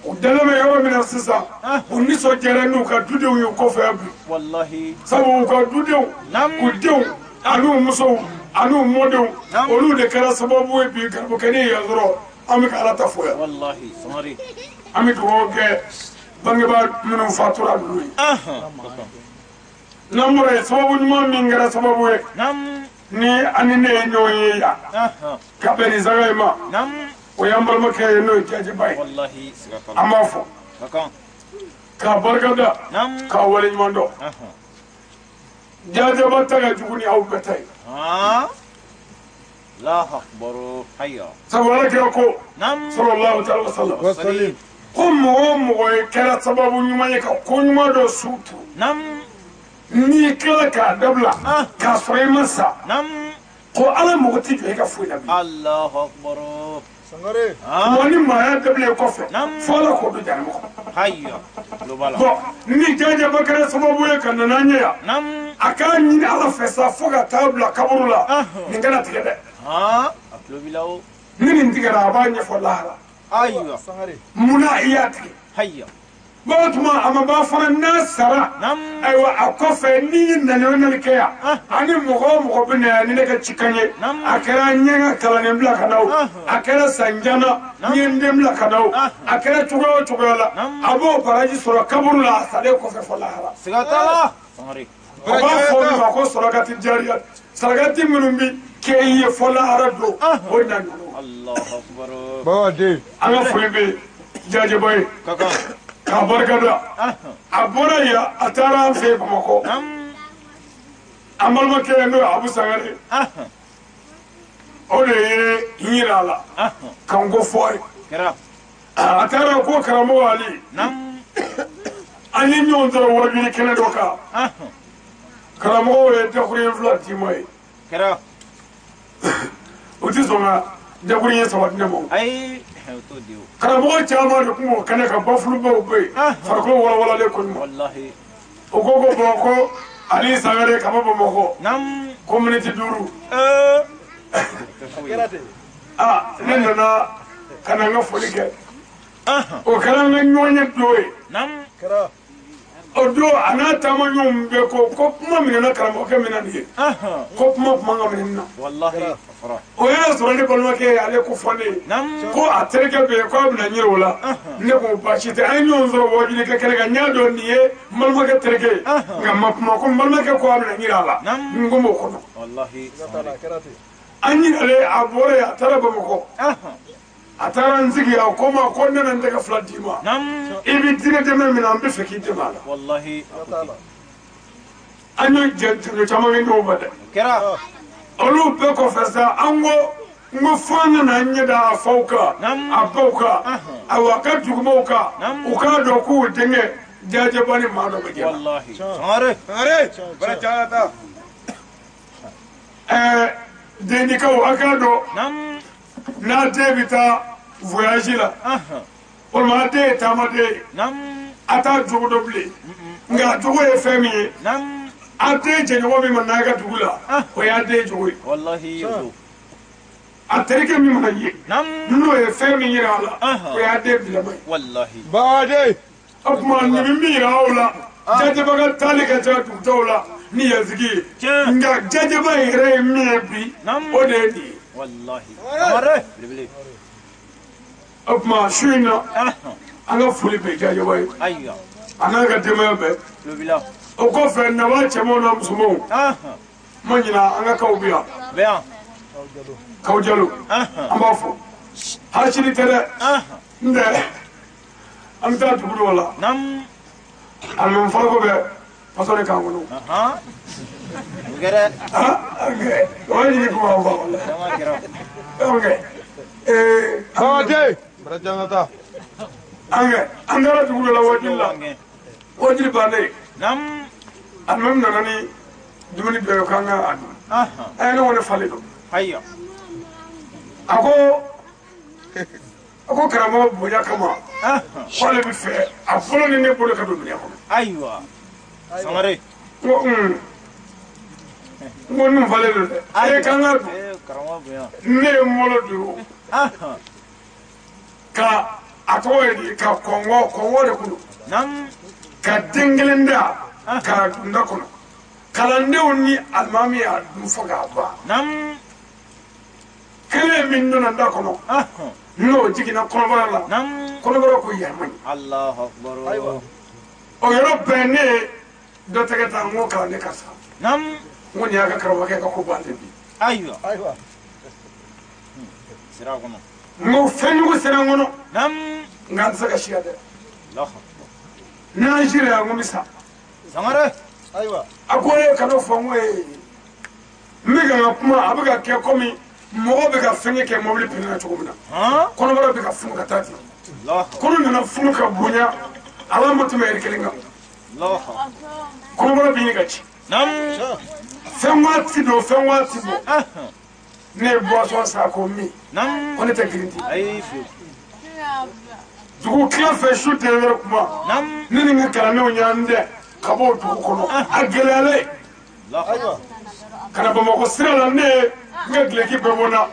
U dalen bɛ yɔrɔ min na sisan u nisɔndiyara n'u ka dudenw ye kɔfɛ bi. Sabu u ka dudenw u denw an'u musow an'u mɔdenw olu de kɛra sababu ye bi garibukɛnin yan sɔrɔ an bɛ ka Ala ta fo yan. An bɛ dugawu kɛ bangebaa minnu fatura ninnu ye. N'an bɔra yen sababu ɲuman min kɛra sababu ye ni ani ne ye ɲɔgɔn ye yan ka bɛn nin sanga in ma o y'an balimakɛ ye n'o ye Jajeba ye an b'a fɔ k'a barikada k'a waleɲuman dɔn. Jajeba ta ka jugu ni aw bɛɛ ta ye. Sabu Ala kira ko sallallahu alaihi wa sallam ko mɔgɔ o mɔgɔ ye kɛra sababu ɲuman ye ka ko ɲuman dɔ su turu n'i tilala k'a dabila k'a sɔrɔ i ma sa ko Ala mago tɛ jɔ e ka foyi la bi. Wa ni maa y'a dabila i kɔfɛ fo Ala k'o don jahanama kɔnɔ. Bon ni Jajeba kɛra sababu ye ka na n'an ye yan a k'a ɲini Ala fɛ sa fo ka taa bila kaburu la nin kana tigɛ dɛ. Ni nin tigɛra a b'a ɲɛfɔ lahara. Munna i y'a tigɛ? Bon o tuma a ma ban fana n'a sara ayiwa a kɔfɛ n'i ye nali o nali kɛ yan ani mɔgɔ o mɔgɔ bɛ na yan ni ne ka cikan ye a kɛra n ye n ka kalanden bila ka na o a kɛra sanjana n ye n den bila ka na o a kɛra cogoya o cogoya la a b'o baraji sɔrɔ kaburu la a salen kɔfɛ fɔ lahara. O b'a fɔ min ma ko sarakati jariya sarakati minnu bi kɛ i ye fɔ lahara don o na ɲɔgɔn. An ka foli bɛ Jajeba ye. K'a barika da a bɔra yen a taara an fɛ yen Bamakɔ an balimakɛ n'o ye Abu Sangare o de ye n yira a la ka n ko fɔ a ye a taara ko karamɔgɔ Ali an ye ɲɔgɔn sɔrɔ wajuli kɛnɛ dɔ kan karamɔgɔw ye dakuruɲɛ 2 d'i ma ye o ti sɔn ka dakuruɲɛ 3 di ne ma. Karamɔgɔ caman de tun b'o kɛnɛ kan bafulubaw bɛ yen farikolo walawalalen ko ɲuman o ko ko bɔn ko Ali Sangare ka bɔ Bamakɔ ko miniti 5 aa ne nana ka na n ka foli kɛ o kɛra n ka ɲɔgɔn ye don ye o don a n'a taama ɲɔgɔn bɛɛ ko ko kuma minɛna karamɔgɔkɛ min na nin ye ko kuma kuma ka minɛ nin na o y'a sɔrɔ ne balimakɛ ye ale ko fɔ ne ye ko a terikɛ bɛ yen k'a bɛna ɲini o la ne ko baasi tɛ an ye ɲɔgɔn sɔrɔ wajilikɛ kɛnɛ kan n y'a dɔn nin ye n balimakɛ terikɛ ye nka ma kuma ko n balimakɛ ko a bɛna ɲini a la n ko m'o kɔnɔ an ɲinalen a bɔra yen a taara Bamakɔ a taara n sigi a ko n ma ko ne nana n tɛgɛ 2 d'i ma i bɛ diinɛ dɛmɛ min na n bɛ fɛ k'i dɛmɛ a la an ye jɛnjɛn caman kɛ ɲɔgɔn fɛ dɛ olu bɛɛ kɔfɛ sa an ko n ko fo an nana an ɲɛ da a faw kan a baw kan ayiwa a ka dugumaw kan u k'a dɔn k'u denkɛ Jajeba ni maa dɔ bɛ jɛ la. Dendikaw a k'a dɔn n'a den bɛ taa voyage la walima a den ye taamaden ye a t'a jogo dɔn bilen nka a jogo ye fɛn min ye a den jɛɲɔgɔn min ma n'a ka dugu la o y'a den jogo ye a terikɛ min mana ye n'o ye fɛn min yira a la o y'a den bilama ye. O tuma nin bɛ min yira aw la Jajeba ka taali ka ca dugutaw la ni yansigi ye nka Jajeba yɛrɛ ye min ye bi o de ye nin ye. O tuma su in na an ka foli bɛ Jajeba ye a n'a ka denbaya bɛɛ. O kɔfɛ naba cɛmanw n'a musomanw ma ɲina an ka kaw bɛ yan Kaw Jalo an b'a fɔ hali sini tɛ dɛ n tɛ an bɛ taa dugu dɔw la a mɛ farako bɛ faso de k'an kɔnɔ. O ye ɲini kuma fɔ an taara dugu dɔ la wajuli la wajuli bannen a mɛ nana ni dumuni dɔ ye k'an ka a dun a ye ne ko ne falen don a ko karamɔgɔ bonya kama k'ale bɛ fɛ a bolo ni ne bolo ka don minɛn kɔnɔ. Ayiwa Sangare. N ko N ko ninnu falen don dɛ. E kan ka don. Ne ye n bolo don. Ka a tɔgɔ ye di ka kɔngɔ de kun don. Ka den kelen da k'a dun da kɔnɔ. Kalandenw ni alimami y'a dun fo k'a ban. Kelen min donna da kɔnɔ. N'o jiginna kɔnɔbara la. Kɔnɔbara ko yɛlɛma ye. O yɔrɔ bɛɛ ne ye dɔ tɛgɛ ta n ko kalanden karisa. N ko nin y'a ka karamɔgɔkɛ ka ko bannen bi. Ayiwa. Sira kɔnɔ. N ko fɛnjugu sera n kɔnɔ. Nka n tɛ se ka siya dɛ. N'an sira yan n ko n bɛ sa. Sangare. Ayiwa. A ko e kan'o fɔ n ko ee. N bɛ ka n ka kuma a bɛ ka kɛ komi mɔgɔ bɛ ka fɛngɛ kɛ mobili pneu na cogo min na. Kɔnɔbara bɛ ka funu ka taa ten. Kɔnɔ nana funu ka bonya ala ma tɛmɛ yɛrɛ kelen kan. Kɔnɔbara bɛ ɲini ka ci. Fɛn waati don fɛn waati bɔ. Ne ye boisson san k'o min. Ko ne tɛ girinti. Dugu tila fɛ su tɛ yɛrɛ kuma. Ne ni n ka kalandenw y'an dɛ ka bɔ o dugu kɔnɔ. A gɛlɛyalen. Ka na Bamakɔ sira la ne ye n ka duloki bɛɛ bɔ n na.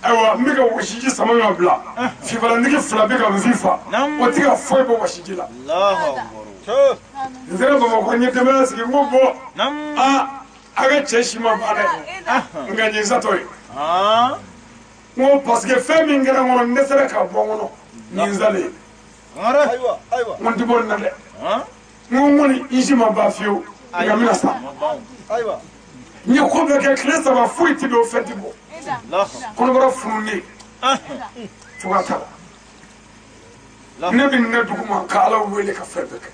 Ayiwa n bɛ ka wɔsiji sama ka bila. Fifalanigi fila bɛ ka n fifa. O tɛ ka foyi bɔ wɔsiji la. N sera Bamakɔ n ye denbaya sigi n ko bɔn aa a ka cɛ si ma ban dɛ. Nka nin satɔ ye. N ko parce que fɛn min kɛra n kɔnɔ n dɛsɛra k'a bɔ n kɔnɔ nin n salen. N ko n tɛ bɔ nin na dɛ. N ko n kɔni n si ma ban fiyewu nka n bɛna sa. N ye ko bɛɛ kɛ tile saba foyi tɛ don fɛn tɛ bɔ. Kɔnɔbara fununen cogoya t'a la. Ne bɛ nin dugu ma ka Ala wele ka fɛn bɛɛ kɛ.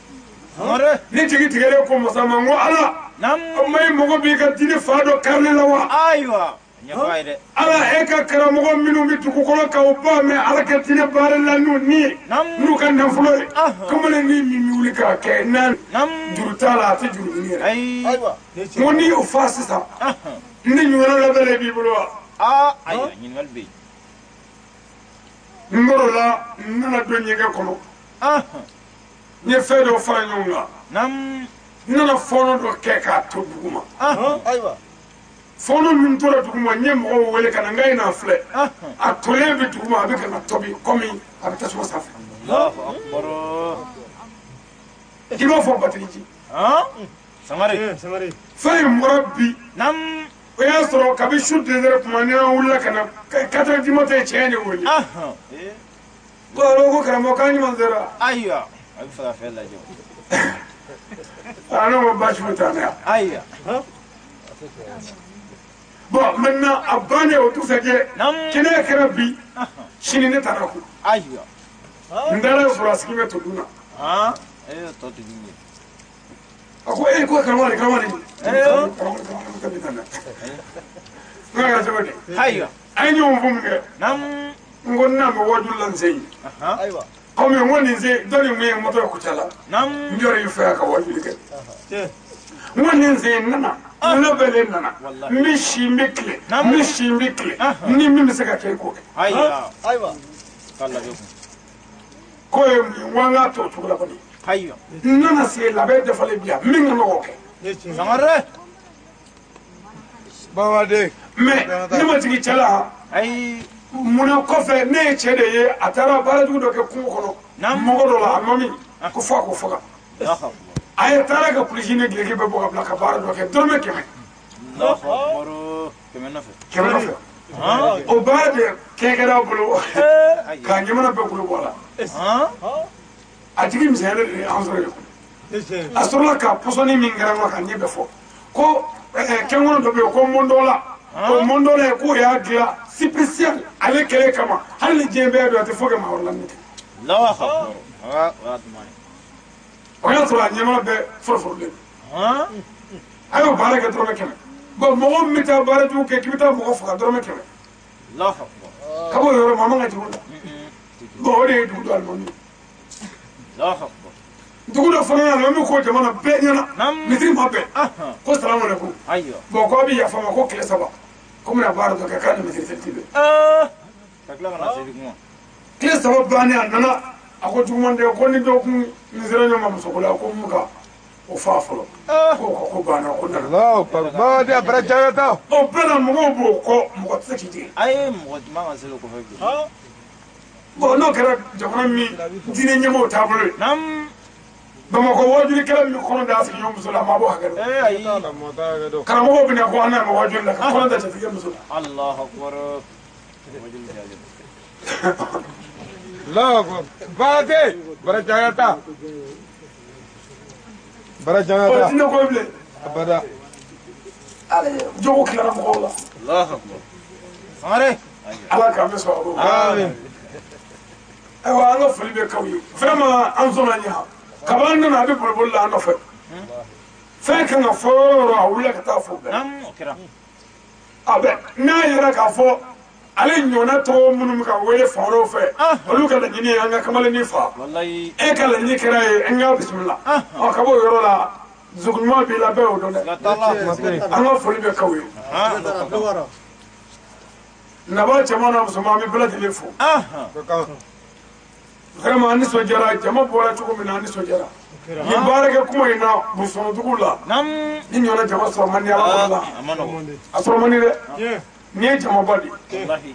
Ne jigi tigɛlen ko masa ma n ko Ala. O ma i mago b'i ka diinɛ fa dɔ karili la wa? Ala e ka karamɔgɔ minnu bɛ dugu kɔnɔ k'aw ba mɛn Ala ka diinɛ baara la n'u ni ye n'u ka nafolo ye. Kamalen ni min bɛ wuli k'a kɛ n'a juru t'a la a tɛ juru ɲini yɛrɛ. N ko n'i y'o fa sisan ne ɲɔgɔnna labɛnnen b'i bolo wa? N kɔrɔ la n nana don ɲɛgɛn kɔnɔ. N ye fɛn dɔ fara ɲɔgɔn kan. N nana fɔɔnɔ dɔ kɛ k'a to dugu ma. Fɔɔnɔ min tora dugu ma n ye mɔgɔw wele ka na n ka n'a filɛ. A tolen bɛ dugu ma a bɛ ka na tobi komi a bɛ tasuma sanfɛ. I b'a fɔ batiriji. Fɛn in bɔra bi. O y'a sɔrɔ kabi su 2h tuma ni an wulila ka na 4h du matin cɛ de wele. Ko alo ko karamɔgɔ k'an ɲuman sera. Ayiwa a bɛ fɛ ka fɛn lajɛ. Ah ne ko baasi foyi t'an na yan. Bon maintenant a bannen o dugusajɛ kɛnɛya kɛra bi sini ne taara ko. Ayiwa. N taara sɔrɔ a sigi bɛ to dun na. A ko e ko karamɔgɔ de karamɔgɔ de. N ka kɛra cogo di? Ayiwa. An ye ɲɔgɔn fɔ min kɛ. N ko n'a bɛ wajulu la n sen ye. Komi n ko nin sen dɔ nin kun ye moto ye Kucala. N jɔra i fɛ yan ka wajuli kɛ. N ko nin sen n nana. N labɛnnen nana. N bɛ si n bɛ tile. N bɛ si n bɛ tile. Ni min bɛ se ka kɛ i k'o kɛ. K'o ye mun ye n ko an k'a to o cogo la kɔni. N nana se labɛn dafalen bi yan min ka nɔgɔ o kɛ. Mais ne ma jigin cɛ la. Munna kɔfɛ ne ye cɛ de ye a taara baarajugu dɔ kɛ kungo kɔnɔ mɔgɔ dɔ la a ma min ko fo a k'o faga. A ye taara ka kulisi ni duloki bɛɛ bɔ ka bila ka baara dɔ kɛ dɔrɔmɛ 100. Kɛmɛ nɔfɛ. O baara de kɛ kɛra a bolo k'a ɲɛmana bɛɛ kolo bɔ a la. A jigi misɛnyalen de ye an sɔrɔ yen. A sɔrɔla ka pɔsɔni min kɛra n kɔnɔ ka ɲɛ bɛɛ fɔ ko kɛnkɔnɔ dɔ bɛ yen ko mɔndɔla. O mɔndɔla ye k'o y'a dilan spécial ale kɛlɛ kama hali ni diɲɛ bɛɛ don a tɛ foyi kɛ maa wɛrɛ la min tɛ. O y'a sɔrɔ a ɲɛmaa bɛɛ fɔlɔfɔlɔlen don. A y'o baara kɛ dɔrɔmɛ 100. Bon mɔgɔ min bɛ taa baara jugu kɛ k'i bɛ taa mɔgɔ faga dɔrɔmɛ 100. Ka bɔ o yɔrɔ ma a man ka jigin o la. Bon o de ye dugu dɔ alimami ye. Dugu dɔ fana nana an bɛ ko jamana bɛɛ ɲɛna misiri ma bɛn ko salamu aleykum. Bon ko a bɛ yafa n ma ko tile saba ko n bɛna baara dɔ kɛ k'a ni misiri seli tɛ bɛn. Tile saba bannen a nana a ko juguman tɛ ko ni dɔ kun n sera ɲɔgɔn ma musoko la ko mun ka o fa fɔlɔ ko banna ko nana. Allahu akbar baadi a bara jagata. O bɛɛ la mɔgɔw b'o kɔ mɔgɔ tɛ se k'i jigin. Ayi mɔgɔ man ka seli o kɔfɛ bilen. Bon n'o kɛra jamana min diinɛ ɲɛmɔgɔw taabolo ye. Bamakɔ wajulikɛla min kɔnɔ da sigiɲɔgɔn muso la a ma bɔ hakɛ dɔn. Ayi. Karamɔgɔw bɛ na ko an n'a ma wajuli la ka kɔnɔ da jatigɛ muso la. Allahu akbar. Allahu akbar baadi bara jagata. Bara jagata. O diinɛ ko ye bilen. Abada. Jogo tilara mɔgɔw la. Allahu akbar. Sangare. Ala k'an bɛ sɔn a ma. Amin. Ayiwa an ka foli bɛ k'aw ye vraiment an sɔnna ɲa kaba an nana a bɛ boliboli la an nɔfɛ fɛn kan ka fɔ yɔrɔ o yɔrɔ a wulila ka taa fo bɛɛ a bɛ n'a yɛrɛ k'a fɔ ale ɲɔgɔnna tɔgɔ minnu bɛ ka wele fan wɛrɛw fɛ olu ka laɲini ye an ka kamalennin fa e ka laɲini kɛra ye an ka bisimila ɔ ka bɔ o yɔrɔ la dusukun ɲuman b'i la bɛɛ y'o dɔn dɛ an ka foli bɛ k'aw ye naba cɛman n'a musoman an bɛ bɛɛ lajɛlen fo. Vraiment an nisɔndiyara jama bɔra cogo min na an nisɔndiyara nin baarakɛ kuma in na burusikɔnɔdugu la ni ɲɔgɔnna jama sɔrɔ man di ala kɔnɔ la a sɔrɔ man di dɛ nin ye jamaba de ye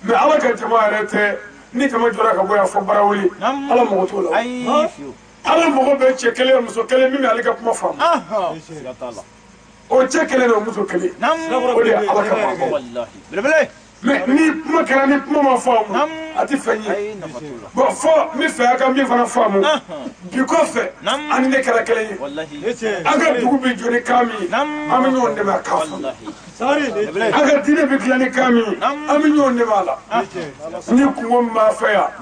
mais ala ka jama yɛrɛ tɛ ni jama jɔra ka bɔ yan fɔ barawuli ala mago t'o la ala mago bɛ cɛ kelen muso kelen min bɛ ale ka kuma faamu o cɛ kelen o muso kelen o de ye ala ka maabaw. Mais ni kuma kɛra ni kuma ma faamu a tɛ fɛn ye bon fɔ n bɛ fɛ a ka min fana faamu bi kɔfɛ an ni ne kɛra kelen ye an ka dugu bɛ jɔ ni kan min ye an bɛ ɲɔgɔn dɛmɛ a kan faamu an ka diinɛ bɛ dilan ni kan min ye an bɛ ɲɔgɔn dɛmɛ a la ni kungo min b'a fɛ yan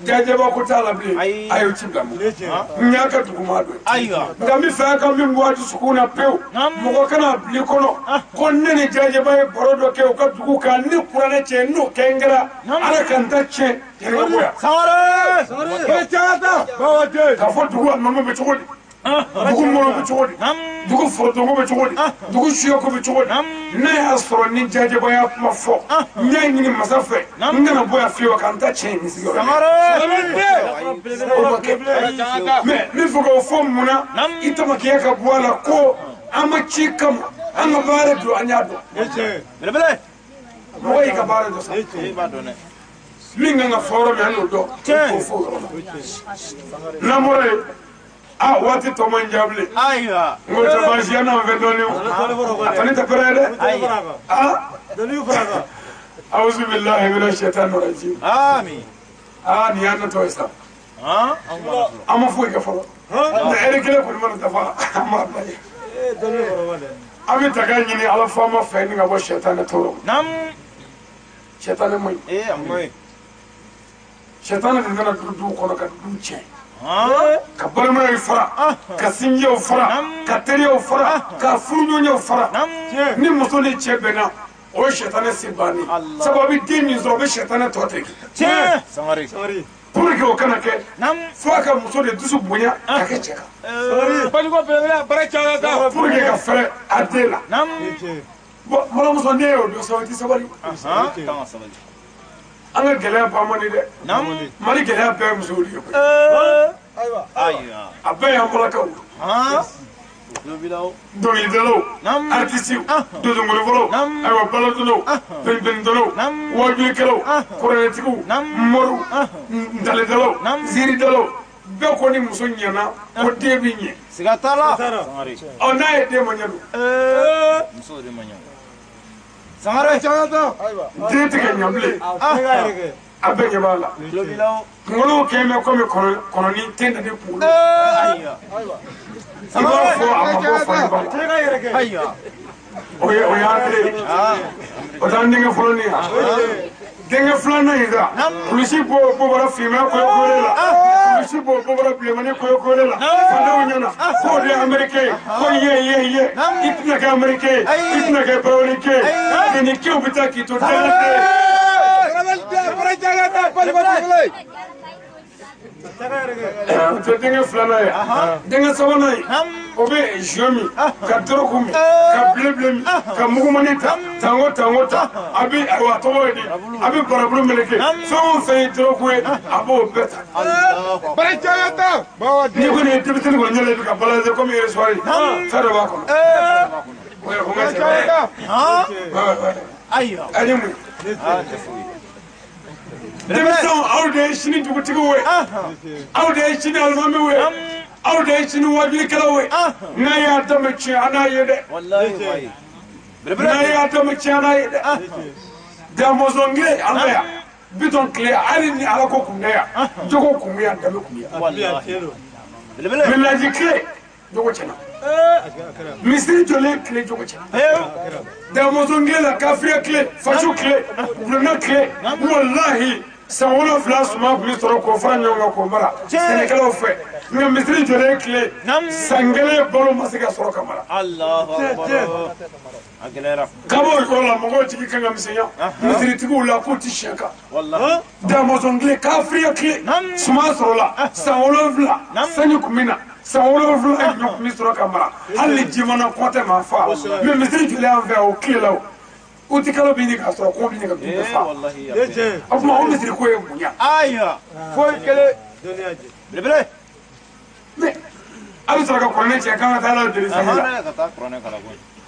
jajɛba ko t'a la bilen a y'o ci bila n y'a ka dugu maa dɔn nka n bɛ fɛ a ka min bɔ a dusukun na pewu mɔgɔ kana bila i kɔnɔ ko ne ni jajɛba ye baro dɔ kɛ u ka dugu kan ni kuranɛ cɛ n'o kɛ n kɛra ala ka n ta tiɲɛ yɛrɛ bɔ yan. K'a fɔ dugu a nɔnɔ bɛ cogo di dugu mɔnɔ bɛ cogo di dugu forontogo bɛ cogo di dugu suyako bɛ cogo di n'a y'a sɔrɔ ni jajɛba y'a kuma fɔ n y'a ɲini masa fɛ n kana bɔ yan fiyewu ka n ta tiɲɛ nin sigiyɔrɔ la. O ma kɛ mais n bɛ fɛ k'o fɔ mun na i tamakiya ka bɔ a la ko an ma ci kama an ka baara don an y'a dɔn. Mɔgɔ y'i ka baara dɔn sa min kan ka fɔ yɔrɔ min an y'o dɔn k'o fɔ o yɔrɔ la n'an bɔra yen a waati tɔ man jan bilen n ko tɛ baasi ye n'an fɛ dɔɔnin o a fana tɛ pɛrɛn ye dɛ a awuzu bilahi mina sɛtani rajim aa nin y'an natɔ ye sa an ma foyi kɛ fɔlɔ nka ɛri kelen kɔni mana dafa an b'a bila yen an bɛ daga ɲini ala faama fɛ ni ka bɔ sɛtani tɔɔrɔ ma sɛtani man ɲi sɛtani de nana don duw kɔnɔ ka du tiɲɛ ka balimayaw fara ka sinjiyaw fara ka teriyaw fara ka furuɲɔgɔnyaw fara ni muso ni cɛ bɛnna o ye sɛtani se bannen sabu a bɛ den min sɔrɔ o bɛ sɛtani tɔ tigɛ pour que o kana kɛ fo a ka muso de dusu bonya ka kɛ cɛ kan pour que ka fɛrɛ a den la bon balimamuso n'e y'o dɔn sa o tɛ sabali an ka gɛlɛya ban man di dɛ Mali gɛlɛya bɛɛ ye musow de ye koyi a bɛɛ y'an balakaw dɔnkilidalaw artisiw donsongolifɔlaw ayiwa baladonnaw pɛnpɛnidalaw wajulikɛlaw kuranɛtigiw moriw ntalidalaw ziiridalaw bɛɛ ko ni muso ɲɛna ko den bɛ ɲɛ ɔ n'a ye den ma ɲɛ dun den tɛ ka ɲɛ bilen a bɛɛ ɲɛ b'a la kunkolo kɛn bɛ komi kɔnɔni ten de kunkolo i b'a fɔ a ma bɔ fani ba la o y'an kelen ye o t'an denkɛ fɔlɔ nin ye denkɛ filanan in sa kulusi b'o bɔra finman koyokoyole la kulusi b'o bɔra bilenmani koyokoyole la fantanw ɲɛna k'o de ye américain ye ko ye ye ye i tɛna kɛ américain ye i tɛna kɛ barolikɛ ye nin kew bɛ taa k'i to den o tɛ denkɛ filanan ye denkɛ sabanan ye O bɛ jeu min ka dɔrɔgu min ka bile min ka mugumani ta tango tango ta a bɛ ayiwa tɔgɔ ye di a bɛ barabulu meleke fɛn o fɛn ye dɔrɔgu ye a b'o bɛɛ ta. Bara caya ta. N'i kɔni ye denmisɛnnin kɔni ɲɛla i bɛ ka balancer komi ressort fɛn dɔ b'a kɔnɔ. Bara caya ta. Ayiwa. A ye mun ye. Denmisɛnw aw de ye sini dugutigiw ye aw de ye sini alimamiw ye aw de ye sini wajulikɛlaw ye n'a y'a daminɛ tiɲɛ an n'a ye dɛ n'a y'a daminɛ tiɲɛ an n'a ye dɛ Damɔzɔn kile an fɛ yan Bitɔn tile hali ni Ala ko kun tɛ yan jogo kun bɛ yan danbe kun bɛ yan Milaji tile jogo tiɲɛna misiri jɔlen tile jogo tiɲɛna Damɔzɔn tile la kafiriya tile faso tile wulona tile walahi san 7 suman tun bɛ sɔrɔ k'o fara ɲɔgɔn kan k'o mara sɛnɛkɛlaw fɛ nka misiri jɔlen tile san kelen balo ma se ka sɔrɔ ka mara. Kab'o yɔrɔ la mɔgɔw jigi kan ka misɛnya misiritigiw la k'u ti siɲɛ kan. Damɔzɔn tile kafiriya tile suman sɔrɔla san 7 sanji tun bɛ na san 7 ɲɔ tun bɛ sɔrɔ ka mara hali ni ji mana kɔn tɛ maa fa mɛ misiri jɔlen an fɛ o tile la o. O ti kalo bɛ ɲini k'a sɔrɔ kɔn bɛ ɲini ka du bɛɛ fa. O tuma o misiri ko ye mun ye. Ayiwa. Foyi kelen. Belebele. Mɛ a bɛ sɔrɔ ka kuranɛ cɛ k'an ka taa Ala deli sanji la.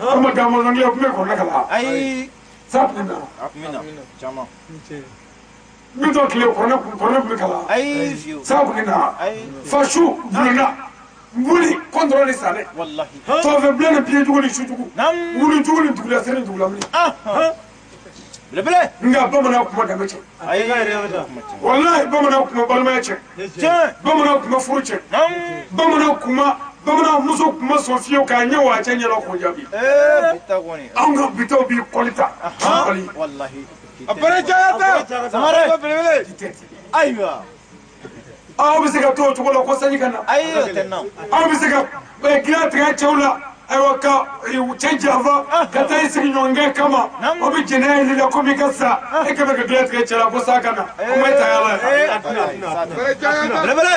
Komi Damɔzɔn tile o tun bɛ kuranɛ kalan. Ayi. Sa tun bɛ na. A tun bɛ na caman. Bitɔn tile kuranɛ tun bɛ kalan. Ayi. Sa tun bɛ na. Ayi. Fasu bulonna. Wuli kɔntɔrɔ ni sanɛ. Walahi. Tɔfɛ bilen ni piye jugu ni su jugu. Wuli jugu ni dugulasiri ni dugulamini. Belebele. Nka bamananw kuma danbe cɛ. Ayi. Walahi bamananw kuma balimaya cɛ. Tiɲɛ. Bamananw kuma furu cɛ. Bamananw kuma bamanan muso kuma sɔn fiyewu k'a ɲɛ wa a cɛ ɲɛna k'o jaabi. Bi ta kɔni. Anw ka bitaw b'i kɔli ta. Kɔli. Walahi. Bara caya ta. Sangare. Belebele. Ayiwa. Aw bɛ se ka to o cogo la ko sanji ka na. Ayi o tɛ na. Aw bɛ se ka dilan tigɛ cɛw la ayiwa ka cɛ janfa ka taa i sigi ɲɔgɔnkɛ kama o bɛ jɛnɛya yir'i la komi i ka sa e kɛmɛ ka dilan tigɛ cɛ la ko sa ka na o ma e ta yala ye. Bara caya ta. Belebele.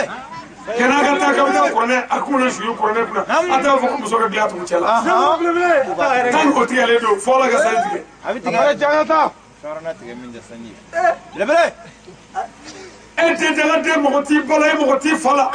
Kɛnɛ ka taa ka bɛ taa kuranɛ a kun na suye kuranɛ kunna a t'a fɔ ko muso ka dilan tugu cɛ la. Tan o tigɛlen don fo Ala ka sanji tigɛ. A bɛ tigɛ. Bara caya ta. Sɔrɔna tigɛ min tɛ sanji ye. Belebele. E den daladen mɔgɔ t'i ba la e mɔgɔ t'i fa la.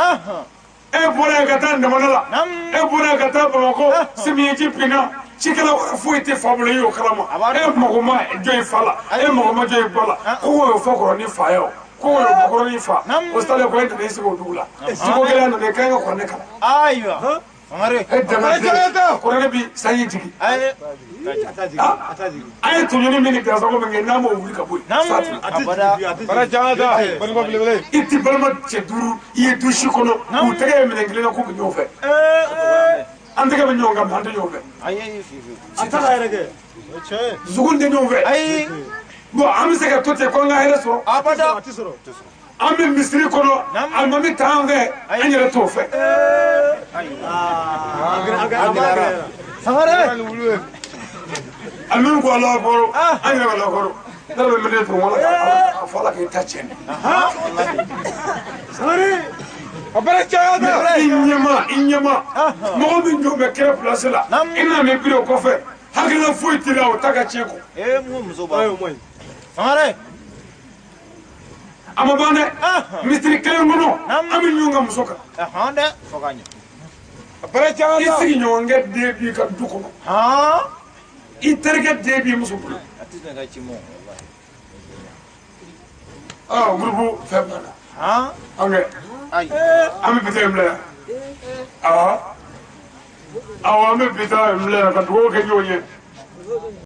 E bɔra yen ka taa Ndamana la. E bɔra yen ka taa Bamakɔ samiyaji binna cikɛla wɛrɛ foyi tɛ fa bolo e y'o kalama. E mago ma jɔ i fa la e mago ma jɔ i ba la ko o y'o fɔ kɔrɔ ni fa ye o ko o y'o fɔ kɔrɔ ni fa o salen ko e nana i sigi o dugu la jiko gɛlɛya nana i kan ka kuranɛ kalan. Ayiwa. Sangare. E daladen kuranɛ bi sanji jigin. Ayi. An ye tɔɲɔni min ni garisɛgɛ min kɛ n'an m'o wuli ka bɔ yen. Bara caya ta. Banikɔ belebele. I ti balima cɛ 5 i ye du si kɔnɔ k'u tɛgɛ ye minɛn kelen na k'u bɛ ɲɔgɔn fɛ. An tɛgɛ bɛ ɲɔgɔn kan mɛ an tɛ ɲɔgɔn fɛ. Ayi. Dusukun tɛ ɲɔgɔn fɛ. Ayi. Bon an bɛ se ka to ten ko an ka hɛrɛ sɔrɔ. Abada. An bɛ misiri kɔnɔ alimami t'an fɛ an yɛrɛ t'o fɛ. Sangare. Alimami ko Alahu akibaru an yɛrɛ bɛ Alahu akibaru ne yɛrɛ bɛ minɛ turu wala k'a fɔ Ala k'i ta tiɲɛ. Bara caya ta. I ɲɛma i ɲɛma mɔgɔ min jɔ bɛ kɛrɛ place la i nana ni biri o kɔfɛ hakilina foyi t'i la o ta ka tiɲɛ kɔ. Mun muso b'a. Sangare. A ma ban dɛ misiri kelen kɔnɔ an bɛ ɲɔgɔn ka muso kan. Dɛ fo ka ɲɛ. Bara caya I ta. sigiɲɔgɔnkɛ den b'i ka du kɔnɔ. I terikɛ den b'i muso bolo. A tɛ sɔn ka ci mɔ. Groupe fɛn banna. An kɛ. Ayi. An bɛ bitɔn in bila yan. Awɔ. Awɔ an bɛ bitɔn in bila yan ka dugawu kɛ ɲɔgɔn ye.